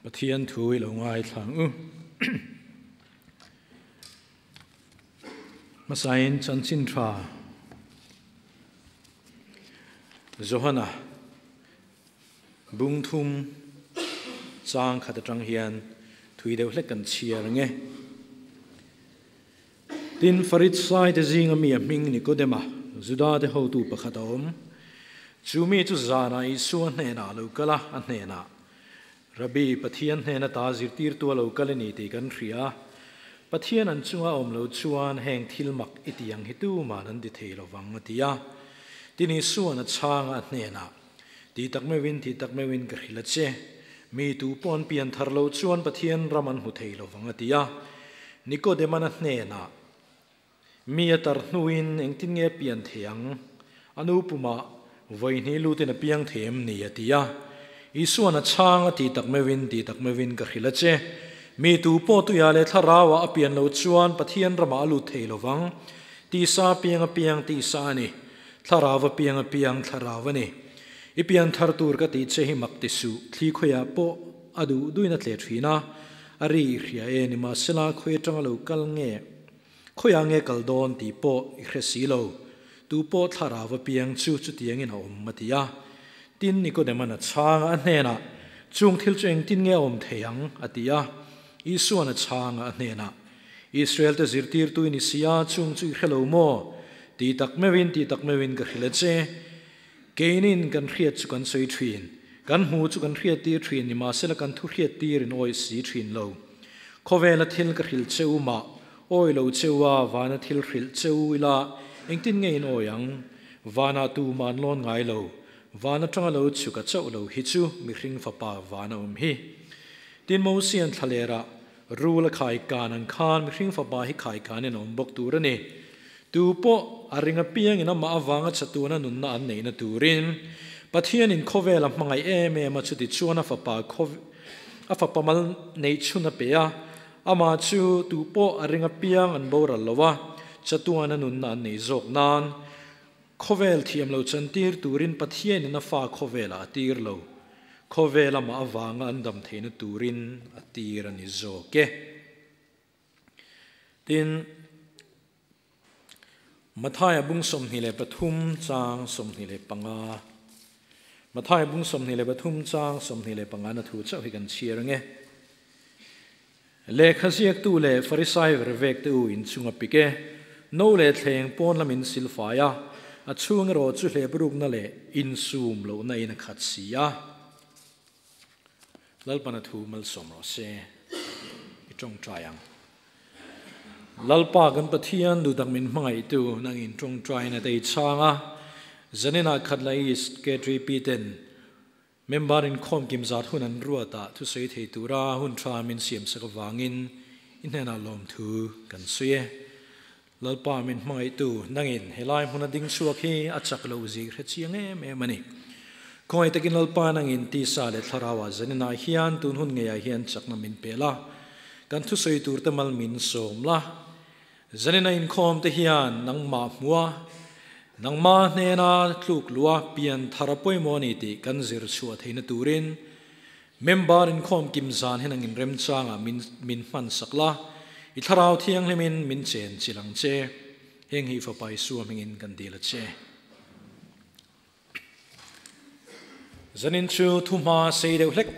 Pathian thu i lo ngaithla ang u. Hmasain chanchin tha Johana bung thum chang khat atang hian thui deuh hlek kan chhiar ang e. Tin, Farisai te zinga mi a hming Nikodema, Juda te hotu pakhat a awm. Chu mi chu zanah Isua hnenah a lo kal a, a hnenah, Rabbi, Pathian hnen ata zirtirtu a lo kal a ni tih kan hria. Pathian an chunga awm lo chuan heng thil mak i ti ang hi tuman an ti thei lo vang, a ti a. Tin, Isua'n a chhanga a hnenah, Ti tak meuhin, ti tak meuhin ka hrilh a che. Mi tu pawh an pian thar lo chuan Pathian ram an hmu thei lo vang, a ti a. Nikodemana hnenah, Mi a tar hnuin engtin nge a pian thei ang? A nu pumah vawi hnih lutin a piang thei em ni? a ti a. Isua'n a chhang a ti tak meuhin, ti tak meuhin ka hrilh a che. Mi tu pawh tuiah leh thlarauah a pian lo chuan Pathian ramah a lut thei lo vang. Tisa piang a piang tisa a ni. Thlarau a piang a piang thlarau a ni. I pian thar tur ka tih che hi mak ti suh, thli khawiah pawh a duh duhin a tle thin a, a ri i hria e, nimahsela khawi atanga lo kal nge, khawiah nge kal dawn tih pawh i hre si lo, tu pawh thlarau a piang chu chutiangin a awm a ti a. Tin, Nikodema'n a chhang a, a hnenah, Chung thil chu engtin nge a awm thei ang? a ti a. Isua'n a chhang a, a hnenah, Israel te zirtirtu i ni si a, chung chu i hre lo maw? Ti tak meuhin, ti tak meuhin ka hrilh a che. Keinin kan hriat chu kan sawi thin, kan hmu chu kan hriattir thin nimahsela kan thu hriattir in awih si thin lo. Khawvela thil ka hrilh che u mah, awi lo che u a, vana thil hrilh che u ila engtin nge in awi ang? Vanah tumah an lawn ngai lo, van atanga lo chhuk a chauh lo hi chu mihring fapa van a awm hi. Tin Mosian thlalerah Rul a khai kan ang khan mihring fapa hi khai kanin a awm bawk tur a ni. Tu pawh a ring apiangin amah avanga chatuana nunna an neihna turin Pathianin khawvel a hmangaih em em a, chuti chuan a fapa a fapa mal neih chhun a pe a, amah chu tu pawh a ring apiang an boral lo a, chatuana nunna an neih zawk nan Khawvel thiam lo chantir turin Pathianin a fa khawvelah a tir lo. Khawvel amah avanga an dam theihna turin a tir a ni zawk e. Tin, Mathaia bung 23 chang 25, Mathaia bung 23 chang 25 na thu chauh hi kan chhiar ang e. Lehkha ziaktu leh Farisai vervek te u inchung a pik e. No leh thleng pawn lamin silfai a, a chhung erawh chu hleprukna leh insum lohna in a khat si a. Lalpana thu malsawm rawh se, i tawngtai ang. Lalpa kan Pathian duhtak min hmangaihtu nangin tawngtaina te i chhang a, zaninah Khatla East K3P ten Member inkhawm kim zat hun an ruat ah thusawi thei tura hun tha min siam sak avangin i hnenah lawmthu kan sawi e. Lalpa min hmangaihtu nangin helai hmuna ding chhuak hi a chak loh zik hre chiang em em a ni. Khawngaih takin Lalpa nangin tisa leh thlarauah zaninah hian tun hun ngeiah hian chakna min pe la, kan thusawi turte mal min sawm la. Zanina inkhawm te hian nangmah hmua, nangmah hnena tluk lua pian thar a pawimawh a ni tih kan zir chhuah theihna turin member inkhawm kim zan hian ang inremchangah min min hman sak la, i thlarau thianghlimin min chen chilh ang che. Heng hi Fapa Isua hmingin kan dil a che. Zanin chu thuhma sei deuh hlek.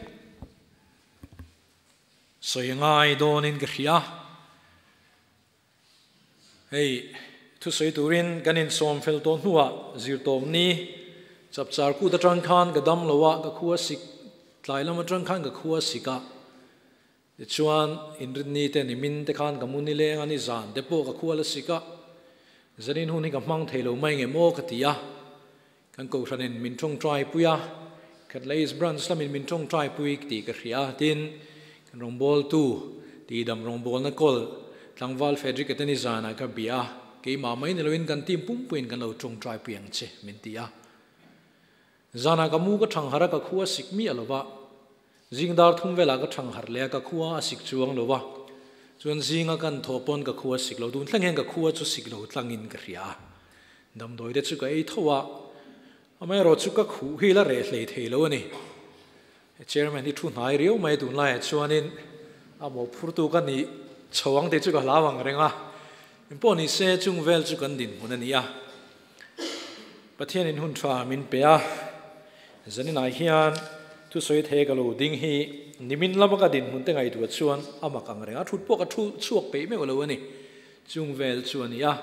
Sawi ngai dawnin ka hria. Hei, thusawi turin kan insawm fel tawh hnuah zirtawmni chapchar kut atang khan ka dam lo a, ka khua sik, tlai lam atang khan ka khua sik a. Tichuan, inrinni te nimin te khan ka mu nileng a, nizan te pawh ka khua la sik a. Zanin hun hi ka hmang thei lo mai nge maw ka ti a. Kan Kohhranin min tawngtai pui a, Khatla East Branch lamin min tawngtai pui tih ka hria a, tin, kan rawngbawltu tihdam rawngbawlna kawl tlangval Frederick a te nizanah ka bia a, keimah mai ni loin kan team pumpuiin kan lo tawngtai pui ang che min ti a. Zanah ka mu ka thang harh a, ka khua sik miah lo va, zing dar thum velah ka thang harh leh a, ka khua a sik chuang lo va, chuan zinga kan thawh pawn ka khua sik lo, tun thleng hian ka khua chu sik lo tlangin ka hria a. Damdawi te chu ka ei tho a, amaherawh chu ka khuh hi la reh hlei thei lo a ni. Chairman hi thu hnai riau mai tunlaiah chuanin a mawhphurtu ka nih chho ang tih chu ka hlau ang reng a, engpawh ni se chung vel chu kan dinhmun a ni a. Pathianin hun tha min pe a, zaninah hian thusawi thei ka lo ding hi nimin lama ka dinhmun te ngaihtuah chuan a mak ang reng a, thut pawh ka thu chhuak peih meuh lo a ni. Chung vel chu a ni a.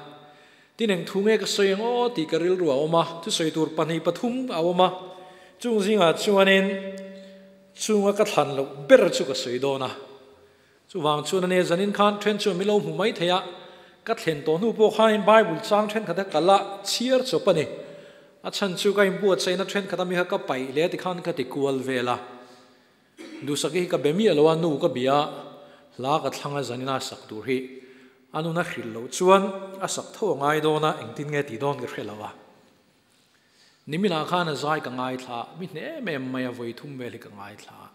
Tin eng thu nge ka sawi ang aw tih ka rilru a awm a, thusawi tur pahnih pathum a awm a, chung zingah chuanin chunga ka thlan loh ber chu ka sawi dawn a. Chuvang chuan ania zanin khan then chuan min lo hmu mai thei a, ka thlen tawh hnu pawh khanin Bible chang thenkhat a kal a, chhiar chawp a ni. A chhan chu ka inbuatsaihna thenkhat a mi kha ka paih hle tikhan ka ti kual vel a. Duhsaki hi ka be miah lo a, nu ka bia a, hla ka thlang a zanin a sak tur hi a nun a hrilh loh chuan a sak tho a ngai dawn a, engtin nge tih dawn ka hre lo a. Niminah khan a zai ka ngaithla a, mi hne em em mai a vawi thum vel hi ka ngaithla a.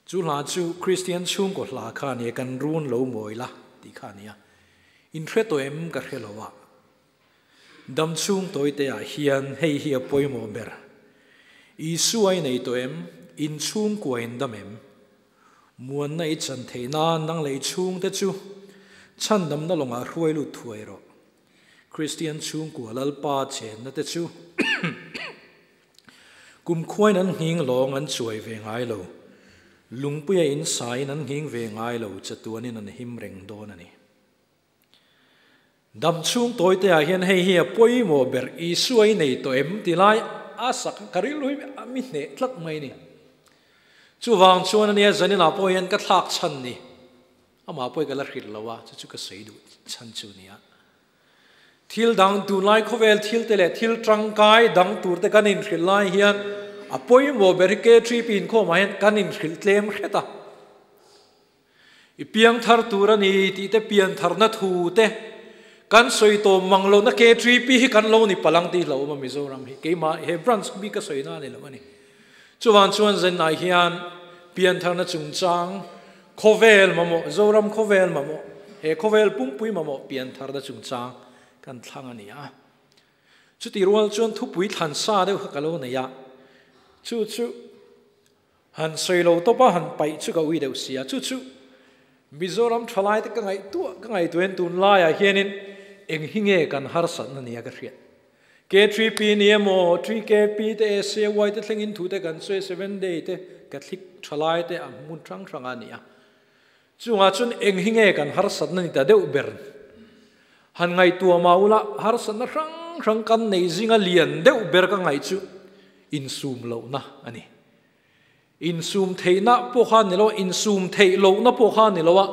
Chu hla chu Kristian chhungkaw hla kha a nia, kan run lo mawi la tih kha a nia. In hre tawh em ka hre lo a. Dam chhung tawite ah hian hei hi a pawimawh ber. Isua i nei tawh em? In chhungkua in dam em? Muanna i chan theih nan nang leh i chhungte chu chhandamna lawngah hruai lut thuai rawh. Kristian chhungkua Lalpa chenna te chu Kum khuain an nghing lawng an chuai ve ngai lo. Lungpuia in saiin an nghing ve ngai lo, chatuanin an him reng dawn a ni. Dam chhung tawite ah hian hei hi a pawimawh ber, Isua i nei tawh em? ti lai a sak ka rilru hi a mi hneh tlat mai a ni. Chuvang chuan ania zaninah pawh hian ka thlak chhan ni. Amah pawh hi ka la hrilh lo a, chu chu ka sawi duh chhan chu nia. Thil dang tunlai khawvel thil te leh thil tangkai dang tur te kan inhrilh lai hian a pawimawh ber hi K3P inkhawmah hian kan inhrilh tlem hret a. I piang thar tur a ni tih te piantharna thu te kan sawi tawm mang lohna K3P hi kan lo ni palang tih hlauhawm a Mizoram hi keimah he branch bik ka sawi na a ni lo a ni. Chuvang chuan Zennai hian piantharna chungchang Khawvel mamawh, Zoram khawvel mamawh, he khawvel pumpui mamawh piantharna chungchang kan thlang a ni a. Chuti rual chuan thupui thlan sa deuh kha ka lo nei a, chu chu han sawi lo tawp a, han paih chu ka ui deuh si a, chu chu Mizoram thalaite ka ngaihtuah ka ngaihtuahin tunlaiah hianin eng hi nge kan harsatna nia ka hriat. K3P ni emaw, 3KP te, SAY te thlengin thu te kan sawi, Seven Day te, Catholic thalai te a hmun hrang hrang a ni a. Chungah chuan eng hi nge kan harsatna ni ta deuh ber? Han ngaihtuah mah ula, harsatna hrang hrang kan nei zinga lian deuh ber ka ngaih chu insum lohna a ni. Insum theihna pawh kha a ni lo a, insum theih lohna pawh kha a ni lo a,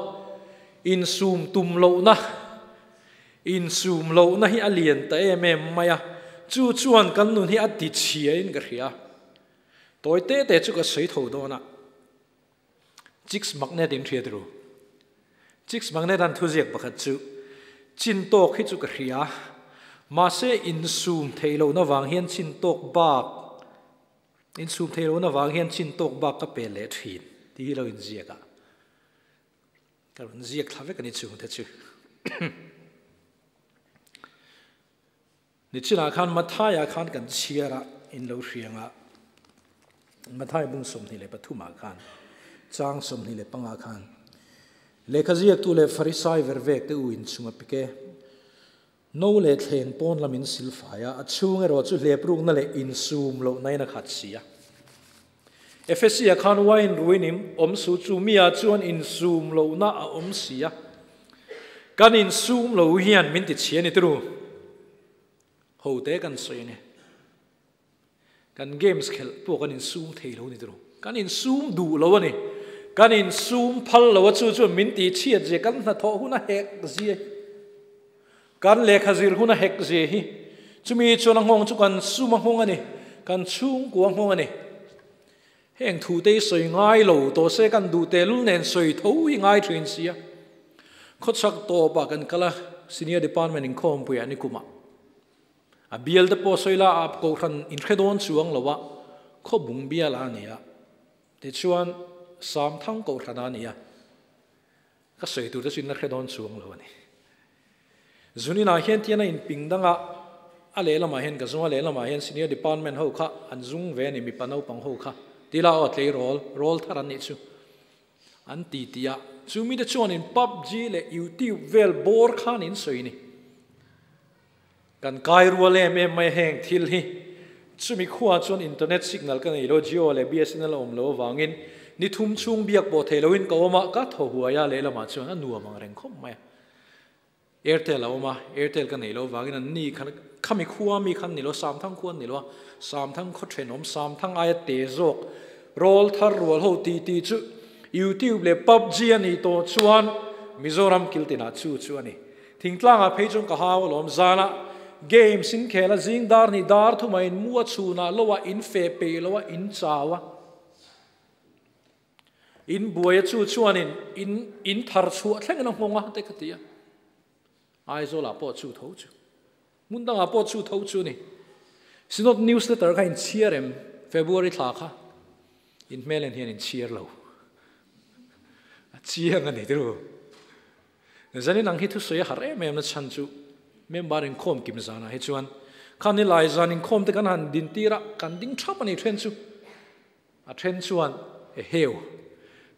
insum tum lohna, insum lohna hi a lian ta em em mai a, chu chuan kan nun hi a ti chhiain ka hria. Tawi te te chu ka sawi tho dawn a, Chicks Magnet in hriat ru. Chicks Magnet an thuziak pakhat chu, Chin tawk hi chu ka hria, mahse insum theih lohna vang hian chin tawk bak, Insum thei lohna vang hian chin tawk bak ka pe leh thin tih hi lo inziak a, ka rawn ziak thla vek a ni chungte chu. Nichinah khan Matthai-ah khan kan chhiar a, in lo hriang a, Matthai bung 23 ah khan, chang 25 khan, Lehkha ziaktu leh Farisai vervek te u inchung a pik e. No leh thleng pawn lam in sil fai a, a chhung erawh chu hleprukna leh insum lohna in a khat si a. Efesia khan wine ruin in awm su chu mi ah chuan insum lohna a awm si a. Kan insum lo hian min ti chhia ni turu. Ho te kan sawi a ni. Kan games khelh pawh kan insum thei lo ni turu. Kan insum duh lo a ni. Kan insum phal lo a chu chuan min tih chhiat zia, kan hnathawh hun a hek zia hi, kan lehkha zir hun a hek zia hi, chumi chuan a nghawng chu kan sum a nghawng a ni, kan chhungkua a nghawng a ni. Heng thu te hi sawi ngai lo tawh se kan duh tehlul nen sawi tho hi ngai thin sia. Khawchhak tawpah kan kal a, Senior Department inkhawmpuiah nikumah. A bial te pawh sawi la a kohhran inhre dawn chuang lo a, khawbung bial a ni a, tichuan Samthang kohhran a ni a, ka sawi tur te chu inla hre dawn chuang lo a ni. Zunin ah hian tian a inping dang a, a lehlamah hian ka zung a, lehlamah hian senior department ho kha an zung ve a ni, mipa naupang ho kha. Tila aw tleirawl rawl thar an nih chu an ti ti a, chu mite chuanin PUBG leh YouTube vel bawr khan in sawi ni. Kan kai rual em em mai heng thil hi. Chumi khuaah chuan internet signal ka nei lo, Jio leh BSNL a awm lo avangin ni thum chhung biak pawh thei loin ka awm a, ka thaw huai a, lehlamah chuan a nuam ang reng khawp mai a. Airtel a awm a, Airtel ka nei lo avangin an ni khan khami khua mi khan ni lo, Samthang khua an ni lo a, Samthang khaw thenawm, Samthang aia te zawk rawl thar rual ho ti ti chu YouTube leh PUBG a nih tawh chuan Mizoram kiltinah chu chu a ni. Thingtlangah phei chuan ka hau alawm zanah games in khel a zing dar ni dar thuma in mu a chhunah lo a in feh peih lo a in chau a in buai a chu chuanin in in thar chhuah thlengin a nghawng a te ka ti a Aizawlah pawh chu tho chu hmun dangah pawh chu tho chu ni Synod newsletter kha in chhiar em February thla kha in hmel en hian in chhiar lo a chiang a ni tiro. Zanin ang hi thusawi a harh em em na chhan chu member inkhawm kim zanah hi chuan kha ni lai zan inkhawm te kan han din tir a, kan ding thap a ni then chu. A then chuan e heu,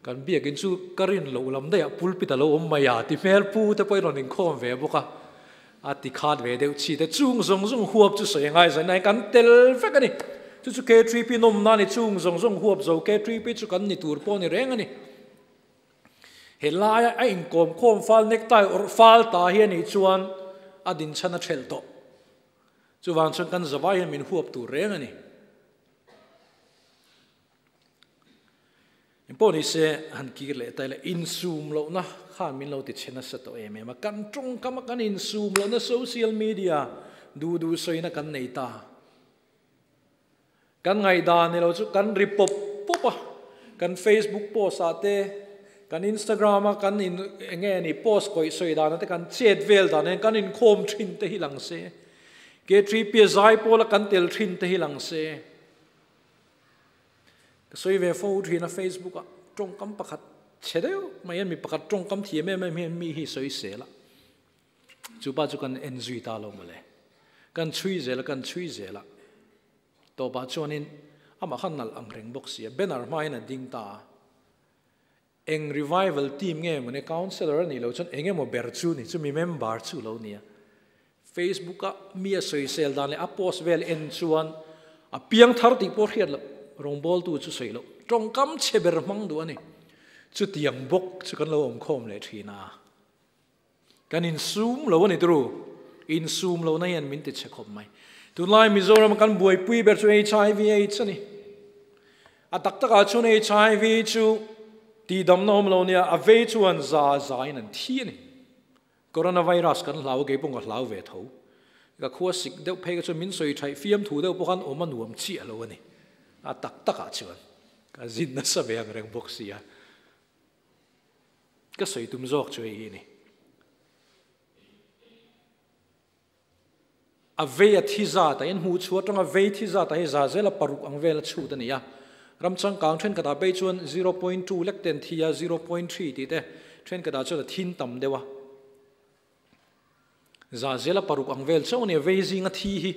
kan biakin chu ka rin loh lam daih ah pulpit a lo awm mai a ti hmel pu te pawh i rawn inkhawm ve bawk a, a ti khat ve deuh chi te chung zawng zawng huap chu sawi angai zanin ah hian kan tel vek a ni. Chu chu K3P nawmna a ni chung zawng zawng huap zo K3P chu kan ni tur pawh a ni reng a ni. He laia a inkawmkhawm fal necktie awrh fal ta hi a nih chuan a dinchhan a thelh tawh. Chuvang chuan kan zavai hian min huap tur reng a ni. Engpawh ni se han kir leh ta ila insum lohna khan min lo ti chhe nasa tawh em em a. Kan tawngkam a kan insum lohna social media duh duh sawina kan nei ta. Kan ngaihdan ni lo chu kan ri pawp pawp a, kan Facebook post ah te, kan Instagram a kan in eng nge ni post kawih sawi dan ah te kan chet vel dan hian kan inkhawm thin te hi lang se, K3P zai pawl a kan tel thin te hi lang se. Ka sawi ve fo thin a Facebook ah tawngkam pakhat chhe deuh mai hian mi pakhat tawngkam thiam em em hian mi hi sawi sel a. Chu pa chu kan en zui ta lo mawle. Kan chhui zel a, kan chhui zel a. Tawpah chuanin amah kha nalh ang reng bawk si a, banner hmain a ding ta a. Eng revival team nge mawni, councellor a nih loh chuan eng emaw ber chu ni, chumi member chu lo ni a. Facebook a mi a sawisel dan leh a post vel en chuan a piang thar tih pawh hriat loh, rawngbawltu chu sawi loh, tawngkam chhe ber hmang duh a ni. Chutiang bawk chu kan lo awmkhawm leh thin a. Kan insum lo a ni turu. Insum lohna hian min ti chhe khawp mai. Tunlai Mizoram kan buaipui ber chu HIV AIDS a ni. A tak takah chuan HIV chu tihdamna awm lo nia, a vei chuan za zain an thi a ni. Coronavirus kan hlau a, kei pawh ka hlau ve tho. Ka khua sik deuh phei kha chuan min sawi thaih fiam thu deuh pawh khan awm a nuam chiah lo a ni. A tak takah chuan ka zin nasa ve ang reng bawk sia. Ka sawi tum zawk chu hei hi a ni. A vei a thi zat a inhmuh chhuah atanga vei thi zat ah hi za zela paruk ang vel a chhut a ni a. Ram changkang thenkhatah phei chuan 0.2 lek ten thi a, 0.3 tih te thenkhatah chuan a thin tam deuh a. Za zela paruk ang vel chauh a ni a, vei zinga thi hi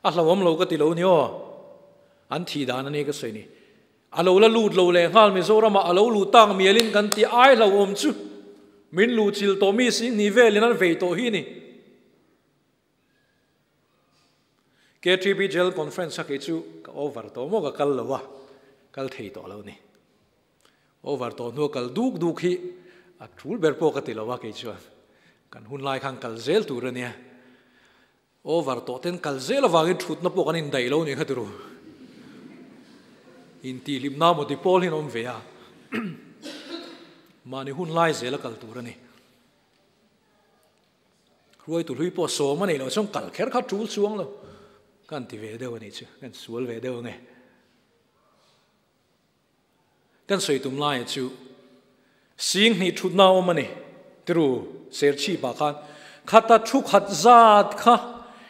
a hlauhawm lo ka ti lo ni aw. An thih dan a ni ka sawi ni. A lo la lut lo leh nghal Mizoramah a lo luh tak mialin kan ti ai hlauhawm chu min luh chil tawh mi si ni velin an vei tawh hi ni. KTB General Conference a kei chu ka over tawh maw ka kal lo a, kal thei tawh lo ni. Over tawh hnua kal duk duk hi a tul ber pawh ka ti lo a kei chuan kan hun lai khan kal zel tur a nia. Over tawh ten kal zel avangin thutna pawh kan indaih lo nih kha turu. Intihhlimna maw ti pawl hian awm ve a. Mahni hun lai zel a kal tur a ni. Hruaitu hlui pawh sawm a neih loh chuan kal kher kha tul chuang lo. Kan ti ve deuh a nih chu, kan sual ve deuh ange. Kan sawi tum laia chu sing hnih thutna awm a ni tiru Serchhip ah khan khata thu khat zat kha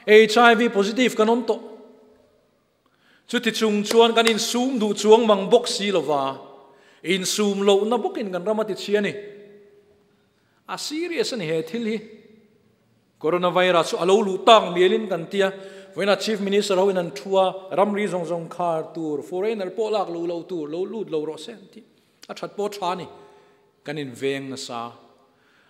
HIV positive kan awm tawh. Chuti chung chuan kan insum duh chuang mang bawk si lova, insum lohna bawkin kan ram a ti chhi a ni. A serious a ni he thil hi. Coronavirus chu a lo luh tak mialin kan ti a, Vawiinah Chief Minister hoin an thu a, ramri zawng zawng khar tur, foreigner pawh lak lo lo tur, lo lut lo rawh se an ti. A that pawh tha a ni. Kan inveng nasa.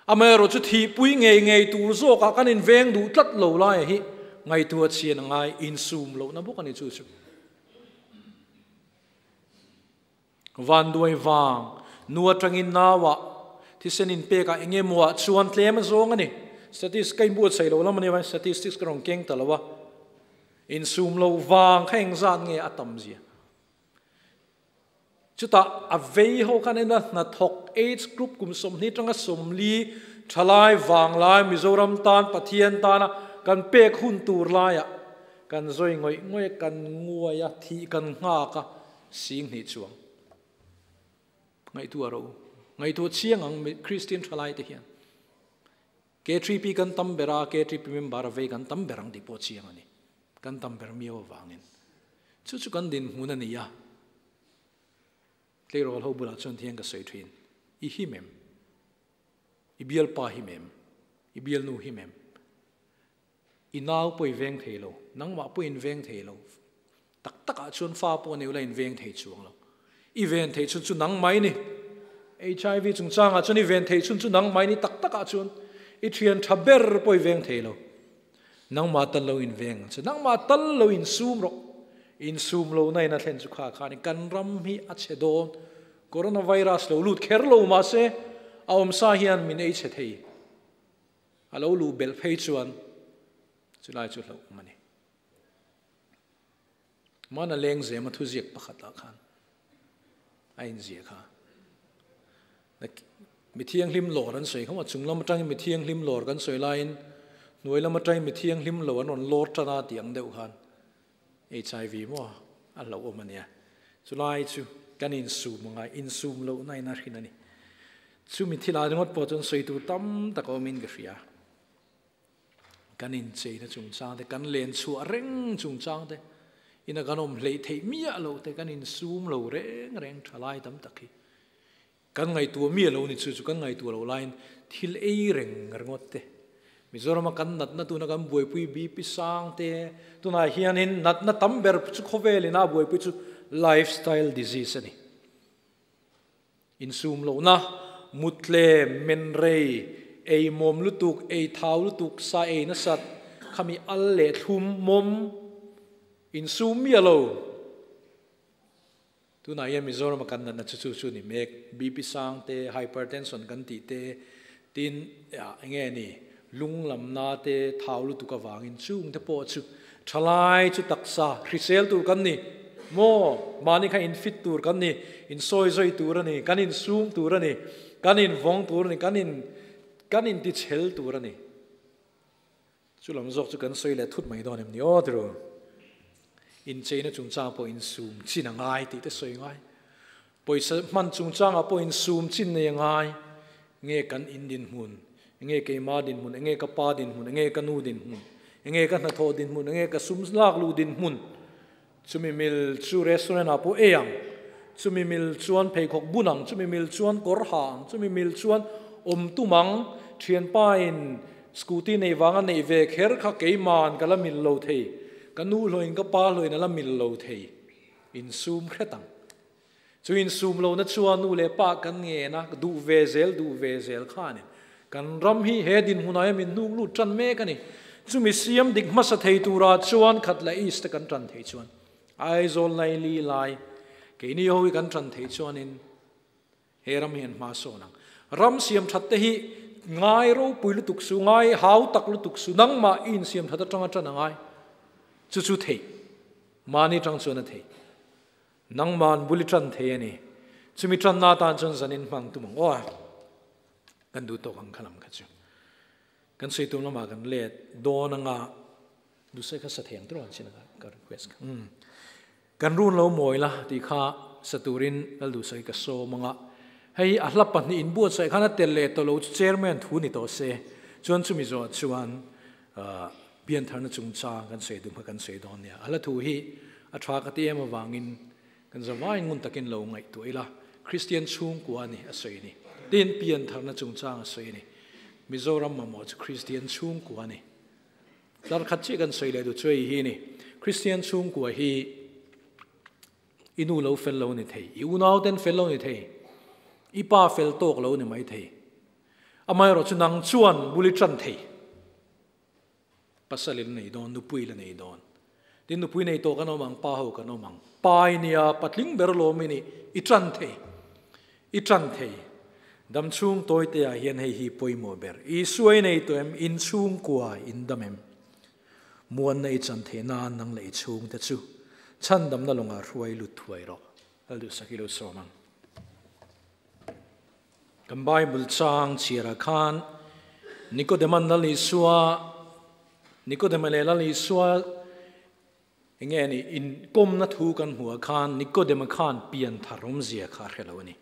Amaherawh chu thihpui ngei ngei tur zawkah kan inveng duh tlat lo laia hi ngaihtuah chhian a ngai, insum lohna bawk a ni chu chu. Vanduai vang, nu atangin nauah thisen inpekah eng emawah chuan tlem a zawng a ni. Statistics ka inbuatsaih lo lam a nia, statistics ka rawn keng ta lo a. Insum lo vang kha engzat nge a tam zia. Chutah a vei ho khan ena hnathawk age group kum 20 tanga 40 thalai vanglai Mizoram tan Pathian tana kan pek hun tur laiah kan zawi ngawih ngawih a, kan nguai a, thih kan nghak a, sing hnih chuang. Ngaihtuah rawh u. Ngaihtuah chiang ang Kristian thalai te hian. K3P kan tam ber a, K3P member a vei kan tam ber ang tih pawh chiang a ni. Kan tam ber miau avangin. Chu chu kan dinhmun a ni a. Tleirawl ho bulah chuan thiang ka sawi thin. I him em? I bialpa him em? I bialnu him em? I nau pawh i veng thei lo, nangmah pawh in veng thei lo. Tak takah chuan fa pawh nei ula in veng thei chuang lo. I ven theih chhun chu nangmah i ni. HIV chungchangah chuan i ven theih chhun chu nangmah i ni tak takah chuan i thian tha ber pawh i veng thei lo. Nangmah tal lo in veng ang che. Nangmah tal lo in sum rawh. In sum lo na in a thlen chu kha khan kan ram hi a chhe dawn. Coronavirus lo lut kher lo mahse a awmsa hian min ei chhe thei. A lo luh belh phei chuan chulai chu hlauh awm a ni. Mana lengzem a thuziak pakhatah khan a inziah kha. Mi thianghlim lawr an sawi kha maw? Chung lam atangin mi thianghlim lawr kan sawi laiin hnuai lam atangin mi thianghlim lo an rawn lawr tan a tih ang deuh khan HIV maw a hlauh awm a nia. Chulai chu kan insum anga insum lohna in a hrin a ni. Chumi thilai ringawt pawh chuan sawi tur tam tak a awmin ka hria. Kan incheina chungchang te, kan len chhuah reng chungchang te, ina kan awm hleih theih miah loh te, kan insum lo reng reng tha lai tam tak hi. Kan ngaihtuah miah lo ni chu chu kan ngaihtuah loh laiin thil ei reng ringawt te, Mizorama kan natna tuna kan buaipui BP sang te, tunah hianin natna tam ber chu khawvelin a buaipui chu lifestyle disease a ni. Insum lohna, mutlem, menrei, ei mawm lutuk, ei thau lutuk, sa ei nasat, khami al leh thlum mawm, insum miah lo. Tunah hian Mizorama kan natna chu chu chu ni mek, BP sang te, hypertension kan tih te, tin enge ni, lung lamna te, thau lutuk avangin chung te pawh chu thalai chu taksa hrisel tur kan ni maw? Mahni kha in fit tur kan ni, insawi zawi tur a ni, kan insum tur a ni, kan invawng tur a ni, kan in kan intichhel tur a ni. Chu lam zawk chu kan sawi leh thut mai dawn em ni aw tiraw? Incheina chungchang pawh insum chin a ngai tih te sawi ngai. Pawisa hman chungchangah pawh insum chin nei a ngai. Nge kan in dinhmun? Enge keima dinhmun? Enge ka pa dinhmun? Enge ka nu dinhmun? Enge ka hnathawh dinhmun? Enge ka sum lak luh dinhmun? Chumi mil chu restaurant ah pawh ei ang, chumi mil chuan pheikhawk bun ang, chumi mil chuan kawr ha ang, chumi mil chuan awm tum ang, thianpa in scooty nei vanga neih ve kher kha keiman ka la mil lo thei, ka nu hlawhin ka pa hlawhin a la mil lo thei, insum hret ang. Chu insum lohna chuan nu leh pa kan ngen a, duh ve zel duh ve zel kha a ni. Kan ram hi he dinhmunah hian min hnuk lut tan mek a ni. Chumi siam dik hmasa thei turah chuan khat leh East te kan tan thei chuan Aizawl Laili lai keini ho hi kan tan thei chuanin he ram hi an hma sawn ang. Ram siam that te hi ngai ropui lutuk su, ngai hau tak lutuk su, nangmah i insiam that atanga tan a ngai. Chu chu theih, mahni tang chuan a theih. Nangman bul i ṭan thei a ni. Chumi ṭanna atan chuan zanin hmang tum ang aw a. Kan duh tawk ang kha lam kha chu. Kan sawi tum lamah kan let dawn anga duhsawi kha sa thei ang tiraw an sin anga ka request kha. Umm. Kan run lo mawi la tih kha sa turin Lal duhsawi ka sawm anga. Hei a hla pahnih in buatsaih khan a tel leh tawh lo chu chairman thu ni tawh se. Chuan chumi zawh chuan Piantharna chungchang kan sawi duh hma kan sawi dawn nia. A hla thu hi a tha ka ti em avangin kan zavai ngun takin lo ngaihtuah ila. Kristian chhungkua a ni a sawi ni. Tin, piantharna chungchang a sawi a ni. Mizoram mamawh chu Kristian chhungkua a ni. Tlar khat chiah kan sawi leh duh chu hei hi a ni, Kristian chhungkua hi i nu lo fel lo ni thei, i unau ten fel lo ni thei, i pa fel tawk lo ni mai thei. Amaherawh chu nang chuan bul i tan thei. Pasal i la nei dawn, nupui i la nei dawn. Tin, nupui nei tawh kan awm ang, pa ho kan awm ang. Pa i nia, patling ber lawm i nih, i tan thei. I tan thei. Dam chhung tawite ah hian hei hi pawimawh ber. Isua i nei tawh em? In chhungkua in dam em? Muanna i chan theih nan nang leh i chhungte chu chhandamna lawngah hruai lut thuai rawh. Lalduhsak i lo sawm ang. Kan Bible chang chhiarah khan Nicodeman Lal Isua, Nicodema leh Lal Isua enge a nih inkawmna thu kan hmuh ah khan Nicodema khan pian thar awmzia kha a hre lo a ni.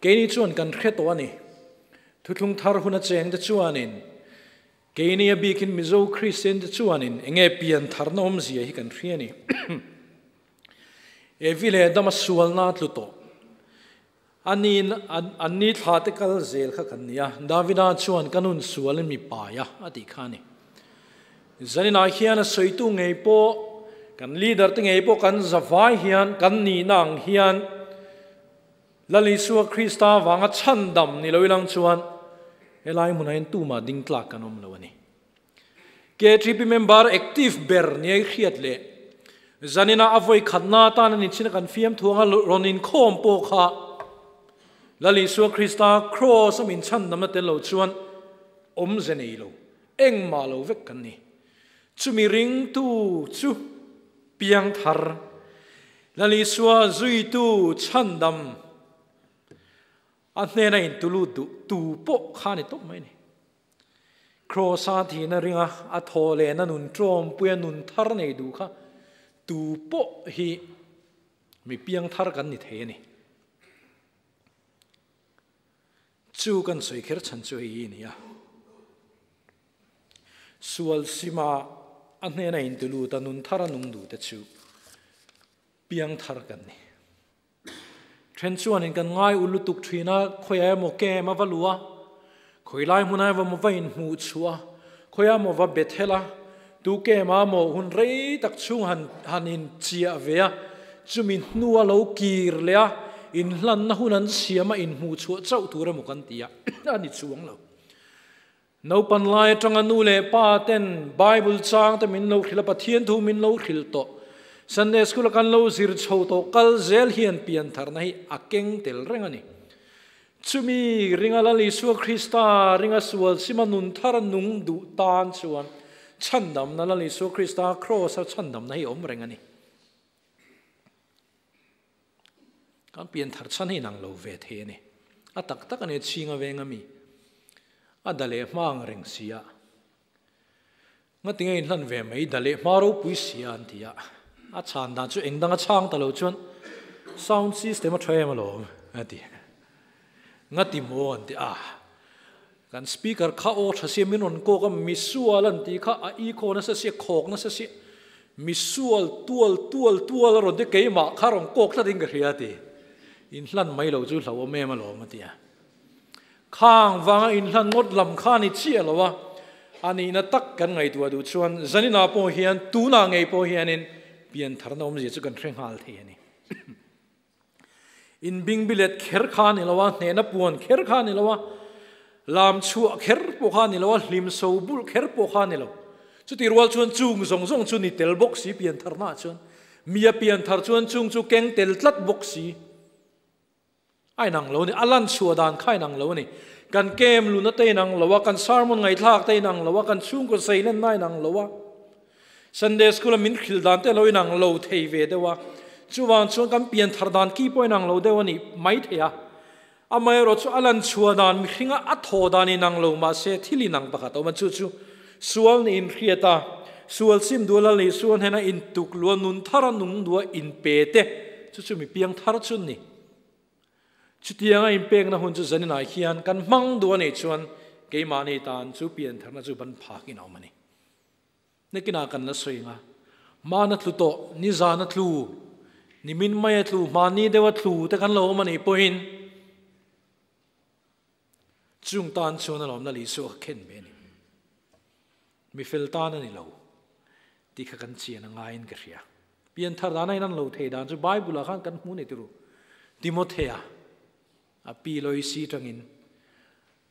Keini chuan kan hre tawh a ni. Thuthlung thar hun a cheng te chuanin keini a bikin Mizo Kristian te chuanin enge pian tharna awmzia hi kan hria a ni. Evi leh Adama sualna a tlu tawh. A ni an ni thla te kal zel kha kan ni a, Davida chuan ka nun sual in mi pai a, a tih kha a ni. Zaninah hian a sawitu ngei pawh, kan leader te ngei pawh kan zavai hian, kan nihna ang hian Lal Isua Krista vanga chhandam ni lo ilang chuan helai hmunah hian tumah ding tlak kan awm lo a ni. KTP member active ber nia i hriat leh zanina a vawi khatna atan a ni chin a kan fiamthu anga rawn inkhawm pawh kha Lal Isua Krista Kraws a min chhandamna tel lo chuan awmze nei lo, engmah lo vek kan ni. Chumi ringtu chu piangthar Lal Isua zuitu chhandam a hnena intulut duh tu pawh kha a ni tawp mai a ni. Kraws-a thihna ringa a thaw lehna nun ṭawmpuia nun thar nei duh kha tu pawh hi mi piang thar kan ni thei a ni. Chu kan sawi kher chhan chu hei hi a ni a. Sual sima a hnena intilut a nun thar a nung duh te chu piang thar kan ni. Then chuanin kan ngai u lutuk thin a, khawiah emaw kem a va luh a, khawi lai hmunah emaw va inhmuh chhuah a, khawiah emaw va bet hel a, tu kem a maw hun rei tak chhung han han inchiah ve a, chumi hnua lo kir leh a, inhlanna hun an siam a inhmuh chhuah chauh tur emaw kan ti a, a ni chuang lo. Naupan lai atanga nu leh pa ten Bible chang te min lo hrilh a, Pathian thu min lo hrilh tawh. Sunday School a kan lo zir chho tawh kal zel hian piantharna hi a keng tel reng a ni. Chumi ringa Lal Isua Krista ringa sual sima nun thar nung duh tan chuan chhandamna Lal Isua Krista Kraws a chhandamna hi a awm reng a ni. Kan pianthar chhan hi inang lo ve thei a ni. A tak tak a ni, chhinga veng a mi. A da leh hma ang reng si a. Ngatinge inhlan ve mai, da leh hma ropui si a an ti a. A chhan dan chu eng dang a chhang ta lo chuan sound system a tha em alawm a ti. Ngati maw an ti a. Kan speaker kha aw tha sia min rawn kawk a, misual an tih kha a echo nasa sia, khawk nasa sia, misual tual tual tual a rawn ti keimah kha rawn kawk tlat in ka hria a ti. Inhlan mai lo chu hlauhawm em alawm a ti a. Khang vanga inhlan ngawt lam kha a ni chiah lo a, a nihna tak kan ngaihtuah duh chuan zaninah pawh hian tunah ngei pawh hianin piantharna awmzia chu kan hre nghal thei a ni. Inbingbilet kher kha a ni lo a, hnehna puan kher kha a ni lo a, lam chhuah kher pawh kha a ni lo a, hlim so bulh kher pawh kha a ni lo. Chutih rual chuan chung zawng zawng chu ni tel bawk si piantharnaah chuan. Mi a pianthar chuan chung chu keng tel tlat bawk si. A inang lo a ni, a lan chhuah dan kha a inang lo a ni. Kan kem luna te inang lo a, kan sermon ngaihthlak te inang lo a, kan chhungkaw zeilenna inang lo a. Sunday School a min hrilh dan te lo inang lo thei ve deuh a, chuvang chuan kan pian thar dan ki pawh inang lo deuh a nih mai thei a. Amaherawh chu a lan chhuah dan mihringa a thaw dan inang lo mahse thil inang pakhat a awm a, chu chu sual nih inhriat a, sual sim duh lal nih sual hnena intuk luah nun thar a nung duh a inpe te, chu chu mi piang thar chu ni. Chutianga inpekna hun chu zaninah hian kan hmang duh a nih chuan keimahni tan chu pian tharna chu ban phakin a awm a ni. Nakinah kan la sawi ang a, hmana tlu tawh, nizana tlu, nimin maia tlu, hmani deuha tlu te kan lo awm a nih pawhin chung tan chuan a lawmna Isua kha khen ve a ni. Mi fel tan a ni lo tih kha kan chian a ngaiin ka hria. Pianthar dana in an lo thei dan chu Bible ah khan kan hmu nei turu. Timothea a pi Loisi tangin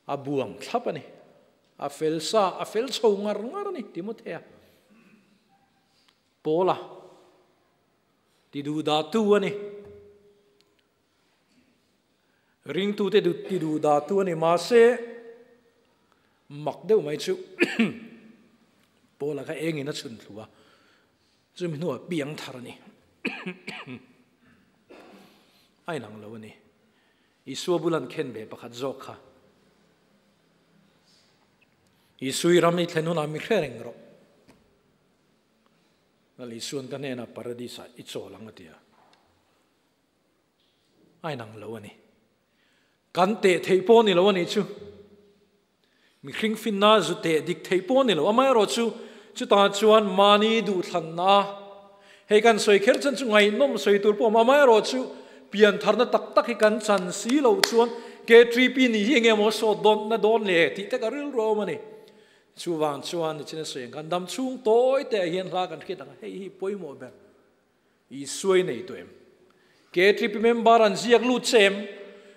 a buang thlap a ni. A fel sa, a fel chho ngar ngar a ni Timothea. Paula ti duhdah tu a ni. Ringtute ti duhdah tu a ni. Mahse, mak deuh mai chu Paula kha engin a chhun thlu a, chumi hnuah piang thar a ni. A inang lo a ni. Isua bul an khen ve pakhat zawk kha. Isui ram i thlen hunah mi hre reng rawh. Lal Isuan ka hnenah Paradis-ah i chawl ang a ti a. A inang lo a ni. Kan teh theih pawh a ni lo a nih chu. Mihring finna zu teh dik theih pawh a ni lo. Amaherawhchu, chutah chuan mahni duhthlanna a hei kan sawi kher chan chu ngaihnawm sawi tur pawh a awm. Amaherawhchu, piantharna tak tak hi kan chan si loh chuan KTP ni hi enge maw sawt dawn na dawn le tih te ka rilru a awm a ni. Chuvang chuan nichin a sawi ang khan dam chhung tawi te ah hian hla kan hriat ang a, hei hi pawimawh ber. Isua i nei tawh em? KTP member an ziak lut che em?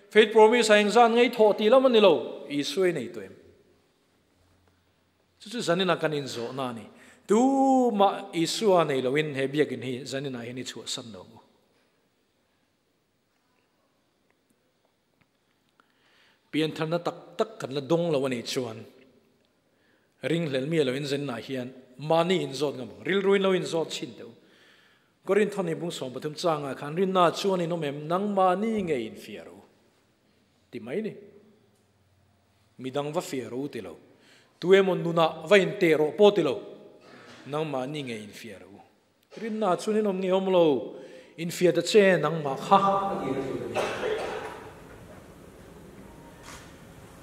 Faith Promise a engzan ngei thawh tih lam a ni lo, Isua i nei tawh em? Chu chu zaninah kan inzawhna a ni. Tumah Isua nei loin he biakin hi zaninah hian i chhuahsan lo ang u. Piantharna tak tak kan la dawng lo a nih chuan ringhlel mi a lo inzennaah hian mahni inzawt ngam ang, rilruin lo inzawt chhin teh u. Korinth ni bung 13 changah khan rinna chuan in awm em? Nangmahni nge infiah rawh u ti mai ni. Midang va fiah rawh u ti lo. Tu emaw nunah va inteh rawh pawh ti lo. Nangmahni nge infiah rawh u. Rinna chuan in awm nge awm lo, infiah ta che nangmah kha a ti na tur a ni.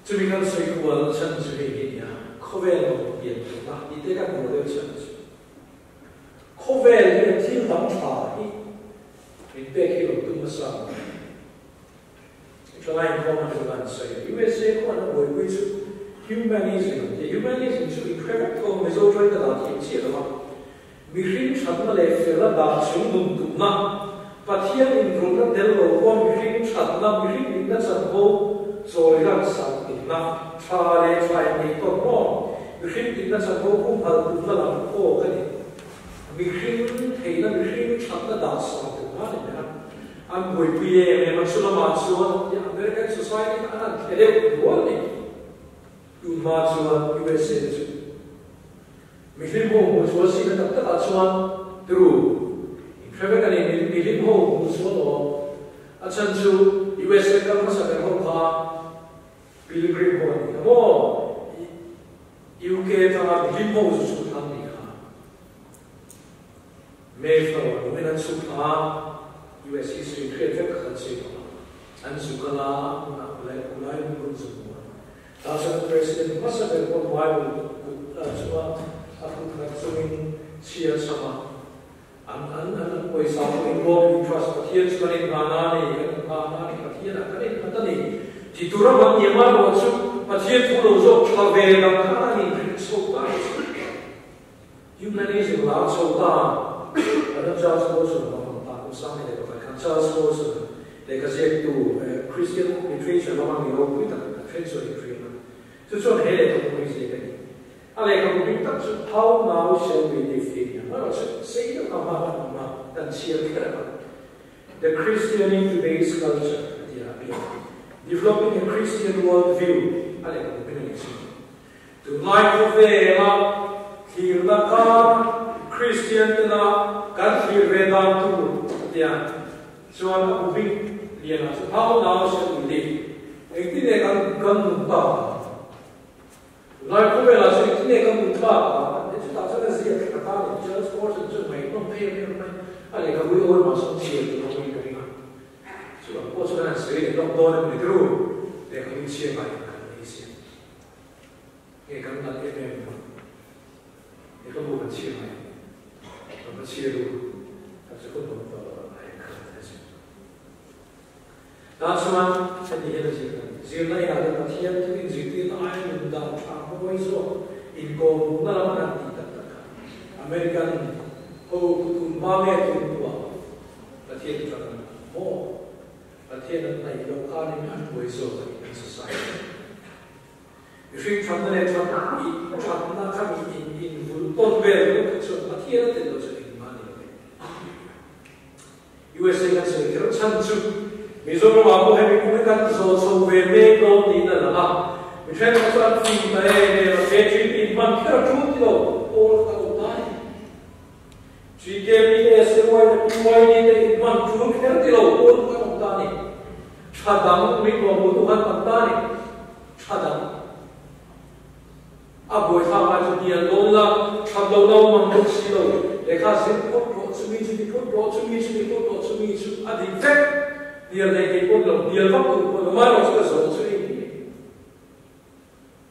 Chumi kan sawi kual chhan chu hei hi a ni a, khawvel mamawh pian theihna tih te kan ruah deuh chhan chu khawvel hian thil dang tha hi min pek hi lo tum nasa ang mai. Thalai inkhawm atanga kan sawi a, USA khuan a buaipui chu humanism an ti a, humanism chu inhre vek tho a, Mizo tawngin ka dah thiam chiah lo a, mihring thatna leh fel a dah chung nun tumna, Pathian inrulna tel lo pawh mihring thatna, mihring nihna chanvo chawi ran sak tumna, tha leh tha inneih tawk maw, mihring nihna chanvo humhalh tumna lam kawk a ni. Mihring theihna, mihring thatna dah sak tumna a ni ber a. An buaipui em em a, chulamah chuan American society kha an han thle deuh dual a ni. Tunhma chuan USA te chu mihlim ho hmuh chhuah zingna tak takah chuan turu inhre vek a ni. Mihlim ho hmuh chhuah awm a chhan chu USA kal hmasa ber ho kha Pilgrim ho an ni kha maw? UK atanga mihlim ho zu chhuk thla an ni kha. Mayflower lungin an chhuk thla a, US history hriat vek kha kan sawi tawh a, an zuk a la a, hmunah kulai kulai lung rawn zuk hmu a. Tah chuan President hmasa ber pawh Bible kut chunga a kut nghat chungin chhiar cham a, an an an an pawisa pawh in God we trust, Pathian chu kan inngahna a ni, kan inngahna a ni, Pathianah kan innghat a ni ti tura man niam a ruah chu Pathian thu lo zawk tha ve dang khan an inhrilh chho ta a ni. Humanism lar chho ta, Adam Charles Colson a hmang ta, kum 11 khan Charles Colson lehkha ziaktu Christian literature lama mi ropui tak a then chuan i hria a, chu chuan he lehkhabu hi ziak a ni. A lehkhabu bik tak chu How Now Shall We Live tih a ni a, amaherawhchu sei deuh a hma kan awm a, kan chhiar kher ang a. The Christian in Today's Culture a ti a, a pian a. Developing a Christian World View a lehkhabu hming a ni chu. Tunlai khawvela thlirna kar Kristian tena kan thlir ve dan tur a tia chuan a bu bik lianah chu How Now Shall We Live? Engtin nge kan kan nun tak ang? Tunlai khawvelah chuan engtin nge kan nun tak ang? An ti chutah chuan a ziak thla ta a ni. Charles Spurgeon chuan ngaihnawm em em mai a lehkhabu hi awi mahse chhiar tur a awmin ka ring a. Chu ang pawh chuan an sawi leh lawk dawn em ni tru? Lehkhabu chhiar ngaiin kan nei si. Nge kan nalh em em lo? Nge ka bu kan chhia mai? Ka va chhia duh tak chu ka dawm tawh lo a hek kha a ti. Tah chuan heti hian a zir a ni. Zirna inah hian Pathian thu inzirtirna aia nun dan tha mawi zawk. Inkawm hmuhna lam an tih tak tak kha American ho khu tun hma nge tun hnuah Pathian chu an maw? Pathian an hnaih loh khanin an buai zawk a ni kan society. Mihring thatna leh that i thatna kha mi in invulh tawn vel ringawt kha chuan Pathian a tel lo chu engmah a ni lo ve. USA kan sawi kher chhan chu Mizoram ah pawh hemi kum hi kan zawh chho ve mek dawn niin a lang a, mi thenkhat chu an fing ta em em a, KGP in hman kher a tul ti lo, pawl kha kan awm ta a ni. GKP te, SAY te, PYD te in hman tul kher ti lo, pawl kha kan awm ta a ni. Tha dang min nuam tu khan tam ta a ni. Tha dang. A buaithlak lai chu hnial dawn la, that lo lo mang bawk si lo. Lehkha zir phawt rawh, chumi chu ti phawt rawh, chumi chu ti phawt rawh, chumi chu a dik vek. Hnial nei thei pawn lo, hnial vak tur pawn lo, mai erawh chu ka zawh chu hei hi.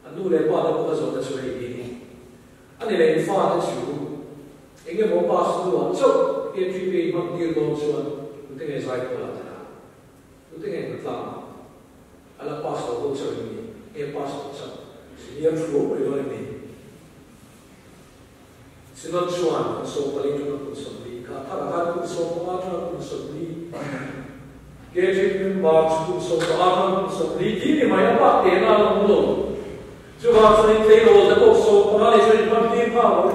A nu leh pa te pawh ka zawhna chu hei hi. A ni leh in fa te chu eng emaw pass hnuah chauh KGB hman tir dawn chuan tute nge zai pawlah te la? Tute nge hna tlang a? A la pass lo ho chauh em ni? Nge pass lo chauh? Senior thu mai dawn em ni? Synod chuan kum 14 atanga kum 40 kha thar ah khan kum 15 atanga kum 40 KG member chu kum 15 atanga kum 40 ti ni mai a bak tehna a la awm lo. Chuvang chuan in tleirawl te pawh 15 leh chuan in hman tir nghal lo.